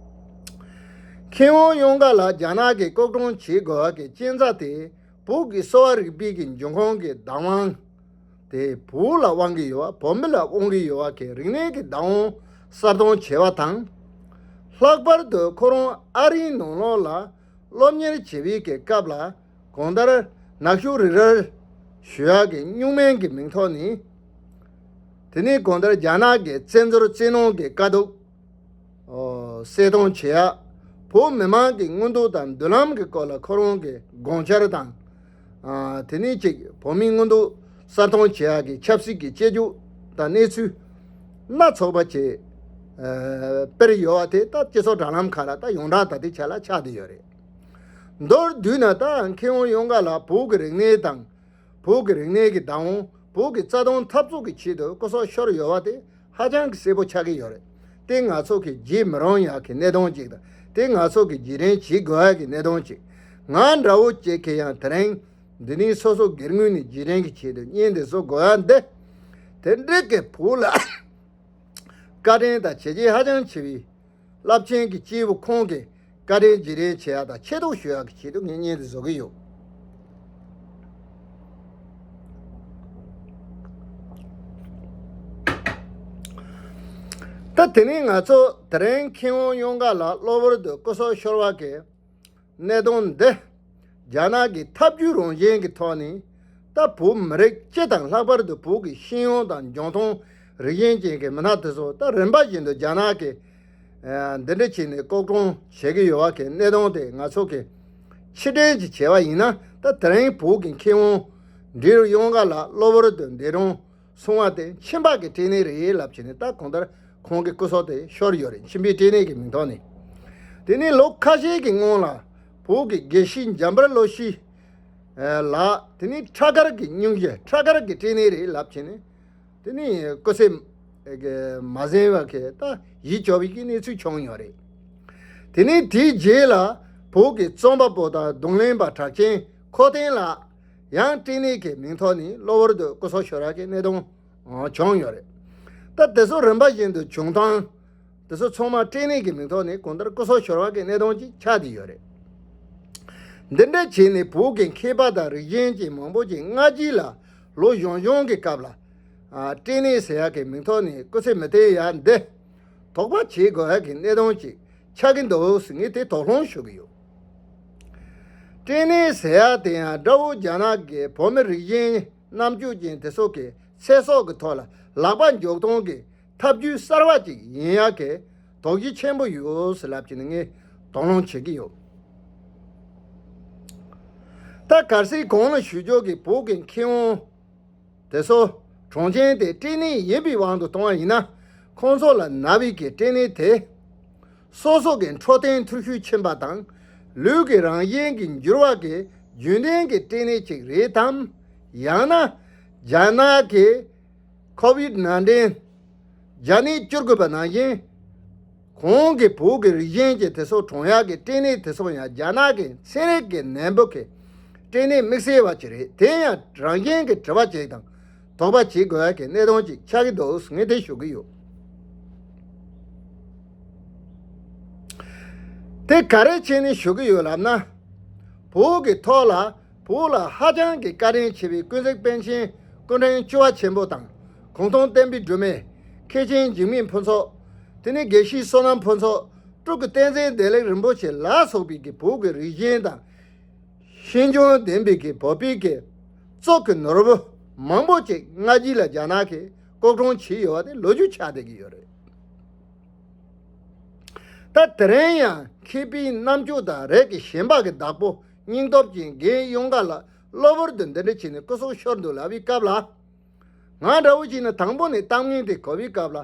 མཁས་དབང་གཡང་དགའ་ལགས་རྒྱ་ནག་གིས་ལྐོག་བཀྲོངས་བྱེད་དགོས་ཡ་གི་རྐྱེན་རྩ་དེ། བོད་ཀྱི་གསོ་བ་རིག་པའི་གི་འབྱུང་ཁུངས་ཀྱི་བདག་དབང་དེ་བོད་ལ་དབང་གི་ཡོད་པ། བོད་མི་ལ་དབང་གི་ཡོད་པ་གི་རིག་གནས་ཀྱི་བདག་དབང་གསལ་སྟོན་བྱས་པ་དང་། ལྷག་པར་དུ་ཁོ་རང་ཨ་རིའི་ནང་ལོགས་ལ་སློབ་གཉེར་བྱེད་པའི་གི་སྐབས་ལ། གང་ལྟར་ནག་ཆུ་རི་རལ་ཞུ་ཡག་གི་སྨྱུག་མིང་གི་མིང་ཐོག་ནས། དེ་ནས་གང་ལྟར་རྒྱ་ནག་གི་བཙན་འཛུལ་བཙན་གནོན་གྱི་དཀའ་སྡུག་ཨོ་གསལ་སྟོན་བྱེད་ཡག་བོད་མི་མང་གི་མངོན་འདོད་དང་མདུན་ལམ་གྱི་སྐོར་ལ་ཁོ་རང་གི་དགོངས་འཆར་དང་། ཨ་དེ་ནས་ཅིག་བོད་མིའི་མངོན་འདོད་གསལ་སྟོན་བྱེད་ཡག་གི་ཆབ་སྲིད་ཀྱི་དཔྱད་འཇུག་དང་གནས་ཚུལ་སྣ་ཚོགས་པ་ཅིག་ཨ་སྤེལ་ཡོད་པ་དེ། ད་སྤྱི་ཚོགས་དྲ་ལམ་ཁག་ལ་ད་ཡོངས་གྲགས་ད་ལྟའི་ཆ་ལ་ཆགས་བསྡད་ཡོད་རེད། མདོར་བསྡུས་ན། ད་མཁས་དབང་གཡང་དགའ་ལགས་བོད་ཀྱི་རིག་གནས་དང་། བོད་ཀྱི་རིག་གནས་ཀྱི་བདག་དབང་། བོད་ཀྱི་རྩ་དོན་འཐབ་རྩོད་ཀྱི་ཆེད་དུ་སྐུ་སྲོག་ཤོར་ཡོད་པ་དེ་ཧ་ཅང་གི་གསལ་པོ་ཆགས་ཀྱི་ཡོད་རེད། དེ་ང་ཚོ་གིས་བརྗེད་མི་རུང་ཡག་གི་གནད་དོན་ཅིག་དང་། དེ་ང་ཚོ་གིས་རྗེས་དྲན་བྱེད་དགོས་ཡག་གི་གནད་དོན་ཅིག། ང་འདྲ་བོ་ཅིག་གིས་ཡང་དེ་རིང་འདི་ནས་སོ་སོ་སྒེར་ངོས་ནས་རྗེས་དྲན་གྱི་ཆེད་དུ་བརྙན་འདི་བཟོ་དགོས་ཡག་འདི། དེ་འདྲའི་གི་བོད་ལ་བཀའ་དྲིན་དང་བྱས་རྗེས་ཧ་ཅང་ཆེ་བའི་རླབས་ཆེན་གྱི་སྐྱེས་བུ་ཁོང་གི་བཀའ་དྲིན་རྗེས་དྲན་བྱེད་ཡག་དང་ཆེ་མཐོང་ཞུ་ཡག་གི་ཆེད་དུ་ངས་བརྙན་དེ་བཟོ་གི་ཡོད། ད་དེ་ནས་ང་ཚོ་དེ་རིང་མཁས་དབང་གཡང་དཀར་ལགས་གློ་བུར་དུ་སྐུ་སྲོག་ཤོར་བ་གི་གནད་དོན་འདི་རྒྱ་ནག་གི་ཐབས་ཇུས་རང་བཞིན་གྱི་ཐོག་ནས། ད་བོད་མི་རིགས་སྤྱི་དང་ལྷག་པར་དུ་བོད་ཀྱི་ཤེས་ཡོན་དང་འཇོན་ཐང་རིག་གཞུང་ཅན་གྱི་མི་སྣ་དེ་ཚོ་ད་རིམ་པ་བཞིན་དུ་རྒྱ་ནག་གིས་ཨ་འདི་འདྲ་བྱས་ནས་ལྐོག་གྲོང་བྱེད་ཀྱི་ཡོད་པ་གི་གནད་དོན་དེ་ང་ཚོ་གིས་ཕྱིར་དྲན་ཅིག་བྱས་པ་ཡིན་ན། ད་དེ་རིང་བོད་ཀྱི་མཁས་དབང་འབྲི་རུ་གཡང་དཀར་ལགས་གློ་བུར་དུ་འདས་གྲོངས་སོང་བ་དེ་ཁྱིམ་པ་གི་བཀྲེས་ནད་རེད་ལབ་བྱས་ནས། ད་གང་ལྟར་ཁོང་གི་སྐུ་སྲོག་དེ་ཤོར་ཡོད་རེད། ཁྱིམ་པའི་བཀྲེས་ནད་ཀྱི་མིང་ཐོག་ནས། དེ་ནས་ལོ་ཁ་ཤས་ཀྱི་སྔོན་ལ་བོད་ཀྱི་དགེ་བཤེས་འཇམ་དཔལ་བློ་ཤེས་ལགས། དེ་ནས་ཁྲག་མཁར་གྱི་སྙུང་གཞི། ཁྲག་མཁར་གྱི་བཀྲེས་ནད་རེད་ལབ་བྱས་ནས། དེ་ནས་སྐུ་ཚེ་མ་གཟིམ་པ་གི་ད་ཡིད་སྐྱོ་བའི་གི་གནས་ཚུལ་བྱུང་ཡོད་རེད། དེ་ནས་དེའི་རྗེས་ལ་བོད་ཀྱི་རྩོམ་པ་པོ་དང་རྡུང་ལེན་པ་གྲགས་ཅན་ཁོ་ཐན་ལགས་ཡང་བཀྲེས་ནད་ཀྱི་མིང་ཐོག་ནས་གློ་བུར་དུ་སྐུ་སྲོག་ཤོར་ཡག་གི་གནད་དོན་བྱུང་ཡོད་རེད། ད་དེ་ཚོ་རིམ་པ་བཞིན་དུ་བྱུང་སྟངས་དེ་ཚོ་ཚང་མ་བཀྲེས་ནད་ཀྱི་མིང་ཐོག་ནས་གང་ལྟར་སྐུ་སྲོག་ཤོར་བ་གི་གནད་དོན་ཅིག་ཆགས་བསྡད་ཡོད་རེད། འདི་འདྲ་བྱས་ནས་བོད་ཀྱི་མཁས་པ་དང་རིག་གཞུང་ཅན་མང་པོ་ཅིག་སྔ་རྗེས་ལ་ལོ་གཞོན་གཞོན་གྱི་སྐབས་ལ་ཨ་བཀྲེས་ནད་ཟེར་ཡག་གི་མིང་ཐོག་ནས་སྐུ་ཚེ་མི་ཐེག་ཡག་འདི་དོགས་པ་བྱེད་དགོས་ཡག་གི་གནད་དོན་ཅིག་ཆགས་ཀྱི་འདུག་ཟེར་ངས་དེ་དོགས་སློང་ཞུ་གི་ཡོད། བཀྲེས་ནད་ཟེར་ཡག་དེ་ཡང་དགྲ་བོ་རྒྱ་ནག་གིས་བོད་མི་རིགས་གཞན་རྣམ་དཔྱོད་ཅན་དེ་ཚོ་གི་ཚེ་སྲོག་གི་ཐོག་ལ་ལག་པ་འཇོག་སྟངས་ཀྱི་ཐབས་ཇུས་གསར་བ་ཅིག་ཡིན་ཡག་གི་དོགས་གཞི་ཆེན་པོ་ཡོད་ཟེར་ལབ་ཀྱི་ནི་ངས་དོགས་སློང་བྱེད་ཀྱི་ཡོད། ད་གལ་སྲིད་གོང་ལ་ཞུ་ཕྱོགས་ཀྱི་བོད་ཀྱི་མཁས་དབང་དེ་ཚོ་གྲོངས་རྐྱེན་དེ་བཀྲེས་ནད་ཡིན་པའི་དབང་དུ་གཏོང་བ་ཡིན་ན། ཁོང་ཚོ་ལ་ན་བའི་གི་བཀྲེས་ནད་དེ་སོ་སོ་གི་འཕྲོད་བསྟེན་འཐུས་ཤོར་ཕྱིན་པ་དང་། ལུས་ཀྱི་རང་བཞིན་གྱི་འགྱུར་བ་གི་རྒྱུན་ལྡན་གྱི་བཀྲེས་ནད་ཅིག་རེད་དམ། ཡང་ན་རྒྱ་ནག་གི་ཁོ་བིད་ནན་ཏིན་རྒྱ་ནད་བཅུ་དགུ་པ་ནང་བཞིན། གོང་གི་བོད་ཀྱི་རིགས་གཞན་གྱི་དེ་ཚོ་གྲོངས་ཡག་གི་བཀྲེས་ནད་དེ་ཚོ་ཡང་རྒྱ་ནག་གི་ཚན་རིག་གི་ནད་འབུ་གི་བཀྲེས་ནད་དམིགས་བསལ་བ་ཅིག་རེད། དེ་ཡང་རང་བཞིན་གྱི་དྲི་བ་ཅིག་དང་དོགས་པ་བྱེད་དགོས་ཡག་གི་གནད་དོན་ཅིག་ཆགས་ཀྱི་འདུག་ངས་དེ་ཞུ་གི་ཡོད། དེ་ག་རེ་བྱས་ནས་ཞུ་གི་ཡོད་ལབ་ན། བོད་ཀྱི་ཐོག་ལ་བོད་ལ་ཧ་ཅང་གི་བཀའ་དྲིན་ཆེ་བའི་ཀུན་གཟིགས་པཎ་ཆེན་སྐུ་ཕྲེང་བཅུ་པ་ཆེན་པོ་དང་། གུང་ཐང་བསྟན་པའི་སྒྲོན་མེ། མཁན་ཆེན་འཇིགས་མེད་ཕུན་ཚོགས། དེ་ནས་དགེ་བཤེས་བསོད་ནམས་ཕུན་ཚོགས། སྤྲུལ་སྐུ་བསྟན་འཛིན་བདེ་ལེགས་རིན་པོ་ཆེ་ལ་སོགས་པའི་གི་བོད་ཀྱི་རིགས་ཞེན་དང་ཤེས་འཇོན་ལྡན་པའི་གི་བོད་པའི་གི་གཙོ་གི་ནོར་བུ་མང་པོ་ཅིག་སྔ་རྗེས་ལ་རྒྱ་ནག་གིས་ལྐོག་གྲོང་བྱས་ཡོད་པ་དེ་ལོ་རྒྱུས་ཆགས་བསྡད་ཀྱི་ཡོད་རེད། ད་དེ་རིང་ཡང་མཁས་པའི་རྣམ་དཔྱོད་དང་རིགས་ཀྱི་ཞེན་པ་གི་བདག་པོ་སྙིང་སྟོབས་ཅན་རྒན་གཡང་དཀར་ལགས་གློ་བུར་དུ་འདི་འདྲ་བྱས་ནས་སྐུ་སྲོག་ཤོར་འདུག་ལབ་པའི་སྐབས་ལ། ང་འདྲ་བོ་ཅིག་ནི་དང་པོ་ནས་གཏམ་ངན་དེ་གོ་བའི་སྐབས་ལ།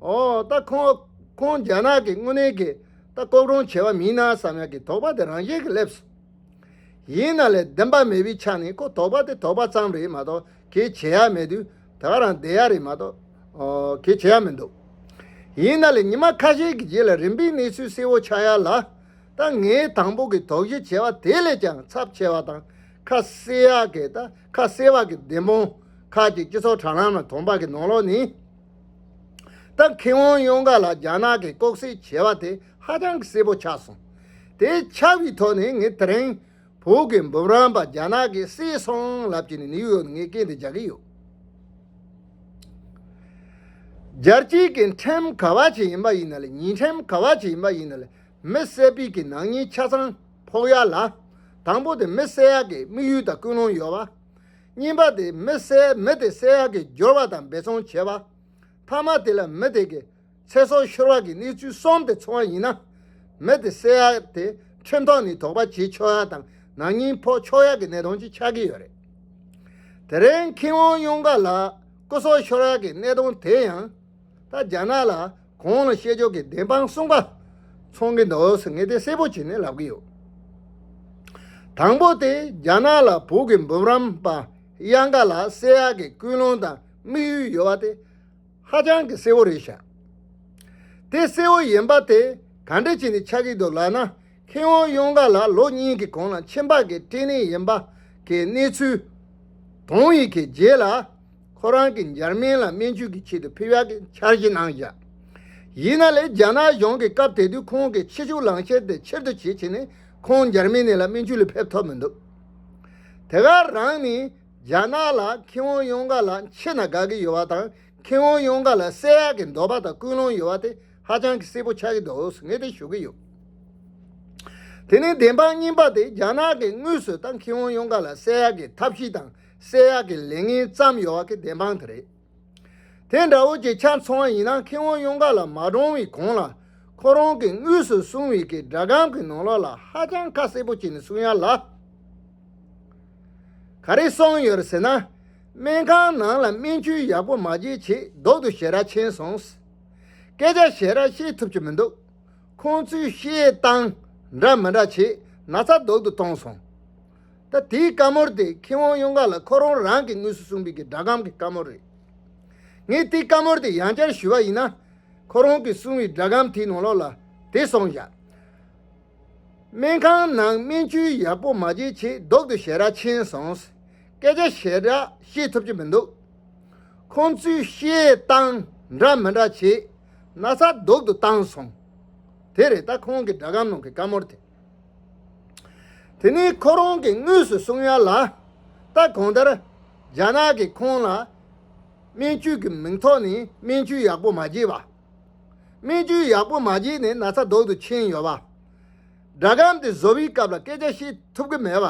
ཨོ་ད་ཁོང་ཁོང་རྒྱ་ནག་གི་དངོས་གནས་ཀྱི་ད་ལྐོག་གྲོང་བྱས་པ་མིན་ན་བསམ་ཡག་གི་དོགས་པ་དེ་རང་བཞིན་གྱིས་སླེབས་སོང་། ཡིན་ན་ལས་བདེན་པ་མེད་པའི་ཆ་ནས་ཁོ་དོགས་པ་དེ་དོགས་པ་ཙམ་རེད་མ་གཏོགས་གལ་ཆེ་ཡག་མེད་དུས་ད་ག་རང་བསྡད་ཡག་རེད་མ་གཏོགས་ཨོ་གལ་ཆེ་ཡག་མི་འདུག། ཡིན་ན་ལས་ཉི་མ་ཁ་ཤས་ཀྱི་རྗེས་ལ་རིམ་པས་གནས་ཚུལ་གསལ་བོ་ཆགས་ཡག་ལ། ད་ངས་དང་པོ་གི་དོགས་གཞི་བྱས་པ་དེ་ལས་ཀྱང་ཚབས་ཆེ་བ་དང་ཁ་གསལ་ཡག་གི་ད་ཁ་གསལ་བ་གི་བདེན་དཔང་ཁག་ཅིག་སྤྱི་ཚོགས་དྲ་ལམ་ལ་ཐོན་པ་གི་ནང་ལོགས་ནས། ད་མཁས་དབང་གཡང་དཀར་ལགས་རྒྱ་ནག་གིས་ལྐོག་བསད་བྱས་པ་དེ་ཧ་ཅང་གི་གསལ་པོ་ཆགས་སོང་། དེ་ཆགས་པའི་ཐོག་ནས་ངས་དེ་རིང་བོད་ཀྱི་འབུམ་རམས་པ་རྒྱ་ནག་གིས་བསད་སོང་ལབ་ཀྱི་ནས་ནིའུ་ཡོག་ནས་ངས་སྐད་འདི་རྒྱག་གི་ཡོད། རྒྱལ་སྤྱིའི་གི་ཁྲིམས་ག་བ་ཅིག་ཡིན་པ་ཡིན་ན་ལས་ཉེས་ཁྲིམས་ག་བ་ཅིག་ཡིན་པ་ཡིན་ན་ལས་མི་བསད་པའི་གི་ནག་ཉེས་ཆ་ཚང་ཕོག་ཡག་ལ། དང་པོ་དེ་མི་བསད་ཡག་གི་དམིགས་ཡུལ་དང་ཀུན་སློང་ཡོད་པ། གཉིས་པ་དེ་མི་བསད་མི་དེ་བསད་ཡག་གི་སྦྱོར་བ་དང་འབད་བརྩོན་བྱས་པ། ཐ་མ་དེ་ལ་མི་དེ་གི་ཚེ་སྲོག་ཤོར་བ་གི་གནས་ཚུལ་གསུམ་དེ་ཚང་བ་ཡིན་ན། མི་དེ་བསད་ཡག་དེ་ཁྲིམས་ཐོག་ནས་དོགས་པ་བྱེད་ཆོག་ཡག་དང་ནག་ཉེས་ཕོག་ཆོག་ཡག་གི་གནད་དོན་ཅིག་ཆགས་ཀྱི་ཡོད་རེད། དེ་རིང་མཁས་དབང་གཡང་དཀར་ལགས་སྐུ་སྲོག་ཤོར་ཡག་གི་གནད་དོན་དེ་ཡང་ད་རྒྱ་ནག་ལ་གོང་ལ་བཤད་ཕྱོགས་ཀྱི་བདེན་དཔང་གསུམ་པ་ཚང་གི་འདུག་ཟེར་ངས་དེ་གསལ་པོ་བྱས་ནས་ལབ་ཀྱི་ཡོད། དང་པོ་དེ་རྒྱ་ནག་ལ་བོད་ཀྱི་འབུམ་རམས་པ་གཡང་དཀར་ལགས་བསད་ཡག་གི་ཀུན་སློང་དང་དམིགས་ཡུལ་ཡོད་པ་དེ་ཧ་ཅང་གི་གསལ་བོ་རེད་ཤག། དེ་གསལ་བོ་ཡིན་པ་དེ་ག་འདྲ་བྱས་ནས་ཆགས་ཀྱི་འདུག་ལབ་ན། མཁས་དབང་གཡང་དཀར་ལགས་ལོ་གཉིས་ཀྱི་གོང་ལ་ཁྱིམ་པ་གི་བཀྲེས་ནད་ཡིན་པ་གི་གནས་ཚུལ་དོན་ཡིན་གྱི་རྗེས་ལ། ཁོ་རང་གི་འཇར་མན་ལ་སྨན་བཅོས་ཀྱི་ཆེད་དུ་ཕེབས་ཡག་གི་འཆར་གཞི་གནང་བཞག་ཡིན་ན་ལས་རྒྱ་ནག་གཞུང་གིས་སྐབས་དེ་དུས་ཁོང་གི་ཕྱི་ཕྱོགས་ལངས་ཆེད་དེ་ཕྱིར་བསྡུ་བྱེད་བྱས་ནས་ཁོང་འཇར་མན་ནས་ལ་སྨན་བཅོས་ལ་ཕེབས་ཐུབ་མི་འདུག་དེ་ག་རང་ནི་རྒྱ་ནག་ལ་མཁས་དབང་ཡོངས་ཁ་ལ་འཆི་ན་དགའ་གི་ཡོད་པ་དང་། མཁས་དབང་ཡོངས་ཁ་ལ་བསད་ཡག་གི་འདོད་པ་དང་ཀུན་སློང་ཡོད་པ་དེ་ཧ་ཅང་གི་གསལ་པོ་ཆགས་ཀྱི་འདུག་ངས་དེ་ཞུ་གི་ཡོད། དེ་ནས་བདེན་དཔང་གཉིས་པ་དེ་རྒྱ་ནག་གིས་དངོས་སུ་ད་མཁས་དབང་ཡོངས་ཁ་ལ་བསད་ཡག་གི་ཐབས་ཤེས་དང་བསད་ཡག་གི་ལས་འགན་བརྩམས་ཡོད་པ་གི་བདེན་དཔང་དེ་རེད། དེ་འདྲ་བོ་ཅིག་ཆ་མཚོན་པ་ཡིན་ན་མཁས་དབང་ཡོངས་ཁ་ལ་མ་གྲོངས་པའི་གོང་ལ་ཁོ་རང་གིས་དངོས་སུ་གསུངས་པའི་གི་སྒྲ་སྒམ་གི་ནང་ལོགས་ལ་ཧ་ཅང་ཁ་གསལ་པོ་བྱས་ནས་གསུང་ཡག་ལ། ག་རེ་གསུངས་ཡོད་རེད་ཟེར་ན། སྨན་ཁང་ནང་ལ་སྨན་བཅོས་ཡག་པོ་མ་བྱས་བྱས་སྡུག་ཏུ་ཞེ་དྲག་ཕྱིན་སོང་། སྐད་ཆ་ཞེ་དྲག་བཤད་ཐུབ་ཀྱི་མི་འདུག་ཁོང་ཚོས་བཤད་སྟངས་འདྲ་མི་འདྲ་བྱས་ན་ཚ་སྡུག་ཏུ་བཏང་སོང་། ད་དེའི་བཀའ་མོལ་དེ་མཁས་དབང་ཡོངས་ཁ་ལ་ཁོ་རང་རང་གིས་དངོས་སུ་གསུངས་པའི་གི་སྒྲ་སྒམ་གི་བཀའ་མོལ་རེད། ངས་དེའི་བཀའ་མོལ་དེ་ཡང་བསྐྱར་ཞུས་པ་ཡིན་ན། ཁོ་རང་གིས་གསུངས་པའི་སྒྲ་སྒམ་དེའི་ནང་ལོགས་ལ་དེ་གསུངས་བཞག་སྨན་ཁང་ནང་སྨན་བཅོས་ཡག་པོ་མ་བྱས་བྱས་སྡུག་ཏུ་ཞེ་དྲག་ཕྱིན་སོང་། སྐད་ཆ་ཞེ་དྲག་བཤད་ཐུབ་ཀྱི་མི་འདུག་ཁོང་ཚོས་བཤད་སྟངས་འདྲ་མི་འདྲ་བྱས་ན་ཚ་སྡུག་ཏུ་བཏང་སོང་། དེ་རེད་ད་ཁོང་གི་སྒྲ་སྒམ་ནང་གི་བཀའ་མོལ་དེ། དེ་ནས་ཁོ་རང་གིས་དངོས་སུ་གསུང་ཡག་ལ། ད་གང་ལྟར་རྒྱ་ནག་གིས་ཁོང་ལ་སྨན་བཅོས་ཀྱི་མིང་ཐོག་ནས་སྨན་བཅོས་ཡག་པོ་མ་བྱས་པ། སྨན་བཅོས་ཡག་པོ་མ་བྱས་ནས་ན་ཚ་སྡུག་ཏུ་ཕྱིན་ཡོད་པ། སྒྲ་སྒམ་དེ་བཟོ་བའི་སྐབས་ལ་སྐད་ཆ་བཤད་ཐུབ་ཀྱི་མེད་པ།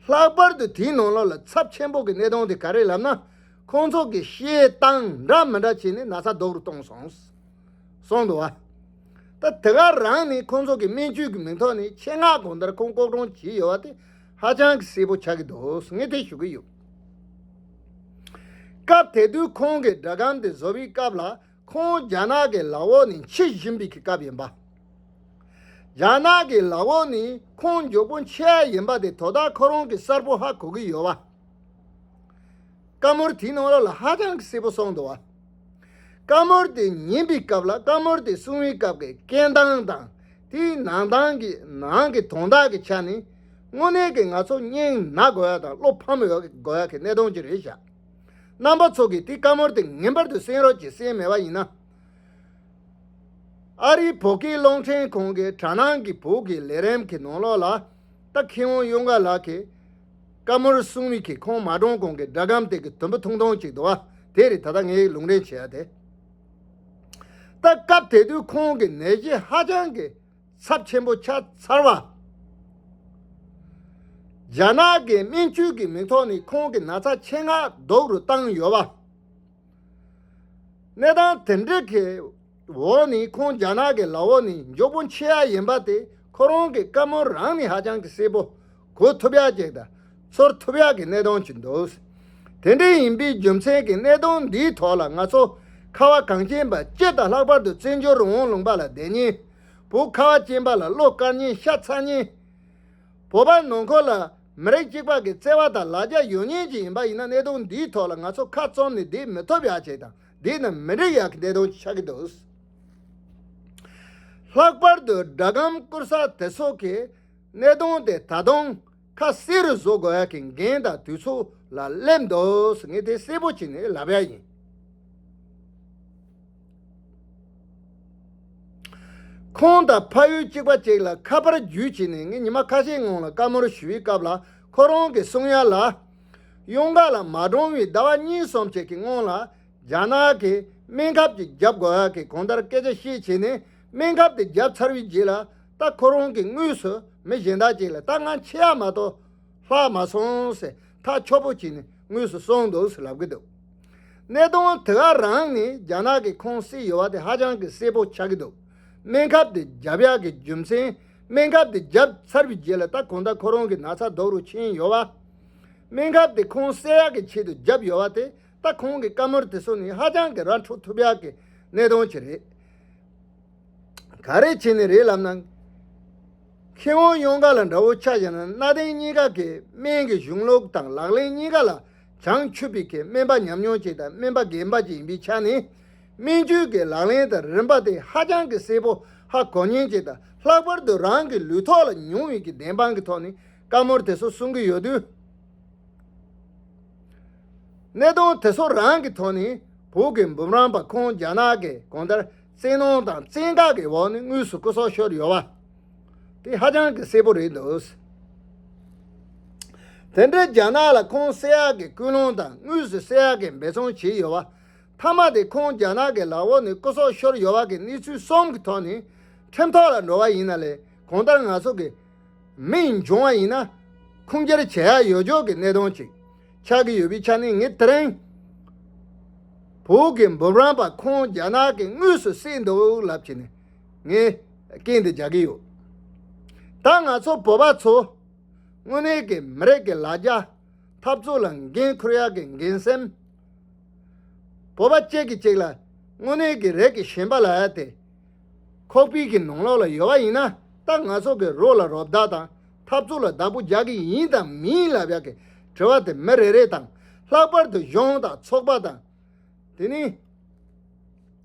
ལྷག་པར་དུ་དེའི་ནང་ལོགས་ལ་ཚབས་ཆེན་པོ་གི་གནད་དོན་དེ་ག་རེ་ལབ་ན། ཁོང་ཚོ་གི་བཤད་སྟངས་འདྲ་མི་འདྲ་བྱས་ནས་ན་ཚ་སྡུག་རུ་གཏོང་སོང་། གསུངས་འདུག་བ། ད་དེ་ག་རང་ནས་ཁོང་ཚོ་གི་སྨན་བཅོས་ཀྱི་མིང་ཐོག་ནས་ཆེད་མངགས་གང་ལྟར་ཁོང་ལྐོག་གྲོང་བྱས་ཡོད་པ་དེ་ཧ་ཅང་གི་གསལ་པོ་ཆགས་ཀྱི་འདུག་ངས་དེ་ཞུ་གི་ཡོད། སྐབས་དེ་དུས་ཁོང་གིས་སྒྲ་སྒམ་དེ་བཟོ་བའི་སྐབས་ལ་ཁོང་རྒྱ་ནག་གི་ལག་འོག་ནས་འཆི་བཞིན་པའི་གི་སྐབས་ཡིན་པ། རྒྱ་ནག་གི་ལག་འོག་ནས་ཁོང་མགྱོགས་པོ་འཆི་ཡག་ཡིན་པ་དེ་དོ་བདག་ཁོ་རང་གིས་གསལ་པོ་ཧ་གོ་གི་ཡོད་པ། བཀའ་མོལ་དེའི་ནང་ལོགས་ལ་ཧ་ཅང་གི་གསལ་པོ་གསུངས་འདུག་བ། བཀའ་མོལ་དེ་ཉན་པའི་སྐབས་ལ་བཀའ་མོལ་དེ་གསུང་བའི་སྐབས་ཀྱི་སྐད་གདངས་དང་དེའི་ནང་དོན་གྱི་ནང་གི་དོན་དག་གི་ཆ་ནས་དངོས་གནས་ཀྱི་ང་ཚོ་སྙིང་ན་དགོས་ཡག་དང་བློ་ཕམ་ཡོད་དགོས་ཡག་གི་གནད་དོན་ཅིག་རེད་ཤག་རྣམ་པ་ཚོ་གིས་དེ་བཀའ་མོལ་དེ་ངེས་པར་དུ་གསན་རོགས་གྱིས། གསན་མེད་པ་ཡིན་ན། ཨ་རིའི་བོད་སྐད་རླུང་འཕྲིན་ཁང་གི་དྲ་ནང་གི་བོད་ཀྱི་ལས་རིམ་གྱི་ནང་ལོགས་ལ། ད་མཁས་དབང་གཡུ་དགའ་ལགས་ཀྱིས་བཀའ་མོལ་གསུང་བའི་གི་ཁོང་མ་གྲོངས་གོང་གི་སྒྲ་སྒམ་དེ་གི་དུམ་བུ་ཐུང་ཐུང་ཅིག་འདུག་བ། དེ་རེད་ད་ལྟ་ངས་ལུང་འདྲེན་བྱེད་ཡ་དེ། ད་སྐབས་དེ་དུས་ཁོང་གི་ནད་གཞི་ཧ་ཅང་གི་ཚབས་ཆེན་པོ་ཆགས་ཚར་བ། རྒྱ་ནག་གི་སྨན་བཅོས་ཀྱི་མིང་ཐོག་ནས་ཁོང་གི་ན་ཚ་ཆེད་མངགས་སྡུག་རུ་བཏང་ཡོད་པ། གནས་སྟངས་དེ་འདྲ་གི་འོག་ནས་ཁོང་རྒྱ་ནག་གི་ལག་འོག་ནས་མགྱོགས་པོ་འཆི་ཡ་ཡིན་པ་དེ་ཁོ་རང་གི་བཀའ་མོལ་རང་ནས་ཧ་ཅང་གི་གསལ་པོ་གོ་ཐུབ་ཡ་ཅིག་དང་ཚོར་ཐུབ་ཡ་གི་གནད་དོན་ཅིག་འདུག་དེ་འདྲ་ཡིན་པའི་རྒྱུ་མཚན་གྱིས་གནད་དོན་འདིའི་ཐོག་ལ་ང་ཚོ་ཁ་བ་གངས་ཅན་པ་སྤྱི་དང་ལྷག་པར་དུ་བཙན་བྱོལ་རང་དབང་ལུང་པ་ལ་བསྡད་མཁན། བོད་ཁ་བ་ཅན་པ་ལ་བློ་དཀར་མཁན་ཤ་ཚ་མཁན། བོད་པ་ནང་ཁུལ་ལ་མི་རིགས་གཅིག་པ་གི་བརྩེ་བ་དང་ལ་རྒྱ་ཡོད་མཁན་ཅིག་ཡིན་པ་ཡིན་ན་གནད་དོན་འདིའི་ཐོག་ལ་ང་ཚོ་ཁ་བཙུམ་ནས་བསྡད་མི་ཐུབ་ཡ་ཅིག་དང་བསྡད་ན་མི་འགྲིག་ཡ་གི་གནད་དོན་ཆགས་ཀྱི་འདུག་ལྷག་པར་དུ་སྒྲ་སྒམ་བསྐུར་ས་དེ་ཚོ་གི་གནད་དོན་དེ་ད་དུང་ཁ་གསལ་རུ་བཟོ་དགོས་ཡ་གི་འགན་དང་དུས་ཚོད་ལ་སླེབས་འདུག་ངས་དེ་གསལ་པོ་བྱས་ནས་ལབ་ཡ་ཡིན། ཁོང་དང་ཕ་ཡུལ་གཅིག་པ་ཅིག་ལ་ཁ་པར་བརྒྱུད་བྱས་ནས་ངས་ཉི་མ་ཁ་ཤས་སྔོན་ལ་བཀའ་མོལ་ཞུ་བའི་སྐབས་ལ་ཁོ་རང་གིས་གསུང་ཡ་ལ། གཡུ་དགའ་ལགས་མ་གྲོངས་པའི་ཟླ་བ་གཉིས་གསུམ་ཅིག་གི་སྔོན་ལ་རྒྱ་ནག་གིས་སྨན་ཁབ་ཅིག་བརྒྱབ་དགོས་ཡ་གི་གང་ལྟར་སྐད་ཆ་བཤད་བྱས་ནས་སྨན་ཁབ་དེ་བརྒྱབ་ཚར་བའི་རྗེས་ལ་ད་ཁོ་རང་གིས་དངོས་སུ་མི་གཞན་དག་ཅིག་ལ་ད་ང་འཆི་ཡ་མ་གཏོགས་ལྷག་མ་སོང་ཟེར་ཐག་ཆོད་པོ་བྱས་ནས་དངོས་སུ་གསུངས་འདུག་ཟེར་ལབ་ཀྱི་འདུག་གནད་དོན་དེ་ག་རང་ནས་རྒྱ་ནག་གིས་ཁོང་བསད་ཡོད་པ་དེ་ཧ་ཅང་གི་གསལ་པོ་ཆགས་ཀྱི་འདུག་སྨན་ཁབ་དེ་བརྒྱབ་ཡག་གི་རྒྱུ་མཚན། སྨན་ཁབ་དེ་བརྒྱབ་ཚར་བའི་རྗེས་ལ་ད་གང་ལྟར་ཁོ་རང་གི་ན་ཚ་སྡུག་རུ་ཕྱིན་ཡོད་པ། སྨན་ཁབ་དེ་ཁོང་བསད་ཡག་གི་ཆེད་དུ་བརྒྱབ་ཡོད་པ་དེ་ད་ཁོང་གི་བཀའ་མོལ་དེ་ཚོ་ནི་ཧ་ཅང་གི་ར་འཕྲོད་ཐུབ་ཡག་གི་གནད་དོན་ཅིག་རེད། ག་རེ་བྱས་ནས་རེད་ལབ་ན། མཁས་དབང་གཡུ་དགའ་ལགས་འདྲ་བོ་ཆ་བཞག་ན་གནའ་དེང་གཉིས་ཀ་གི་སྨན་གྱི་གཞུང་ལུགས་དང་ལག་ལེན་གཉིས་ཀ་ལ་བྱང་ཆུབ་པའི་གི་སྨན་པ་ཉམས་མྱོང་ཅིག་དང་སྨན་པ་རྒན་པ་ཅིག་ཡིན་པའི་ཆ་ནས། སྨན་བཅོས་ཀྱི་ལག་ལེན་དང་རིམ་པ་དེ་ཧ་ཅང་གི་གསལ་པོ་ཧ་གོ་མཁན་ཅིག་དང་ལྷག་པར་དུ་རང་གི་ལུས་ཐོག་ལ་མྱོང་བའི་གི་བདེན་དཔང་གི་ཐོག་ནས་བཀའ་མོལ་དེ་ཚོ་གསུང་གི་ཡོད་དུས། གནད་དོན་དེ་ཚོ་རང་གི་ཐོག་ནས་བོད་ཀྱི་འབུམ་རམས་པ་ཁོང་རྒྱ་ནག་གི་གང་ལྟར་བཙན་གནོན་དང་བཙན་བཀག་གི་འོག་ནས་དངོས་སུ་སྐུ་སྲོག་ཤོར་ཡོད་པ་དེ་ཧ་ཅང་གི་གསལ་པོ་རེད་འདུག་དེ་འདྲའི་རྒྱ་ནག་ལ་ཁོང་བསད་ཡག་གི་སྐུལ་སློང་དང་དངོས་སུ་བསད་ཡག་གི་འབད་བརྩོན་བྱས་ཡོད་པ། མཐའ་མ་དེ་ཁོང་རྒྱ་ནག་གི་ལག་འོག་ནས་སྐུ་སྲོག་ཤོར་ཡོད་པ་གི་གནས་ཚུལ་གསུམ་གྱི་ཐོག་ནས་ཁྲིམས་ཐོག་ལ་འགྲོ་བ་ཡིན་ན་ལས་གང་ལྟར་ང་ཚོ་གི་མི་འབྱུང་བ་ཡིན་ན་ཁུངས་སྐྱེལ་བྱེད་ཡག་ཡོད་ཆོག་གི་གནད་དོན་ཅིག་ཆགས་ཀྱི་ཡོད་པའི་ཆ་ནས། ངས་དེ་རིང་བོད་ཀྱི་འབུམ་རམས་པ་ཁོང་རྒྱ་ནག་གིས་དངོས་སུ་བསད་འདུག་ལབ་བྱས་ནས་ངས་རྐྱེན་འདི་རྒྱག་གི་ཡོད། ད་ང་ཚོ་བོད་པ་ཚོ་དངོས་གནས་ཀྱི་མི་རིགས་ཀྱི་ལ་རྒྱ་འཐབ་རྩོད་ལ་འགན་འཁུར་ཡག་གི་འགན་སེམས། བོད་པ་གཅིག་གིས་གཅིག་ལ་དངོས་གནས་ཀྱི་རིགས་ཀྱི་ཞེན་པ་ལབ་ཡག་དེ་ཁོག་པའི་གི་ནང་ལོགས་ལ་ཡོད་པ་ཡིན་ན། ད་ང་ཚོ་གི་རོགས་ལ་རོགས་ཟླ་དང་འཐབ་རྩོད་ལ་བདག་པོ་རྒྱག་གི་ཡིན་དང་མིན་ལབ་ཡག་གི་དྲི་བ་དེ་མི་རེ་རེ་དང་། ལྷག་པར་དུ་གཞུང་དང་ཚོགས་པ་དང་། དེ་ནི་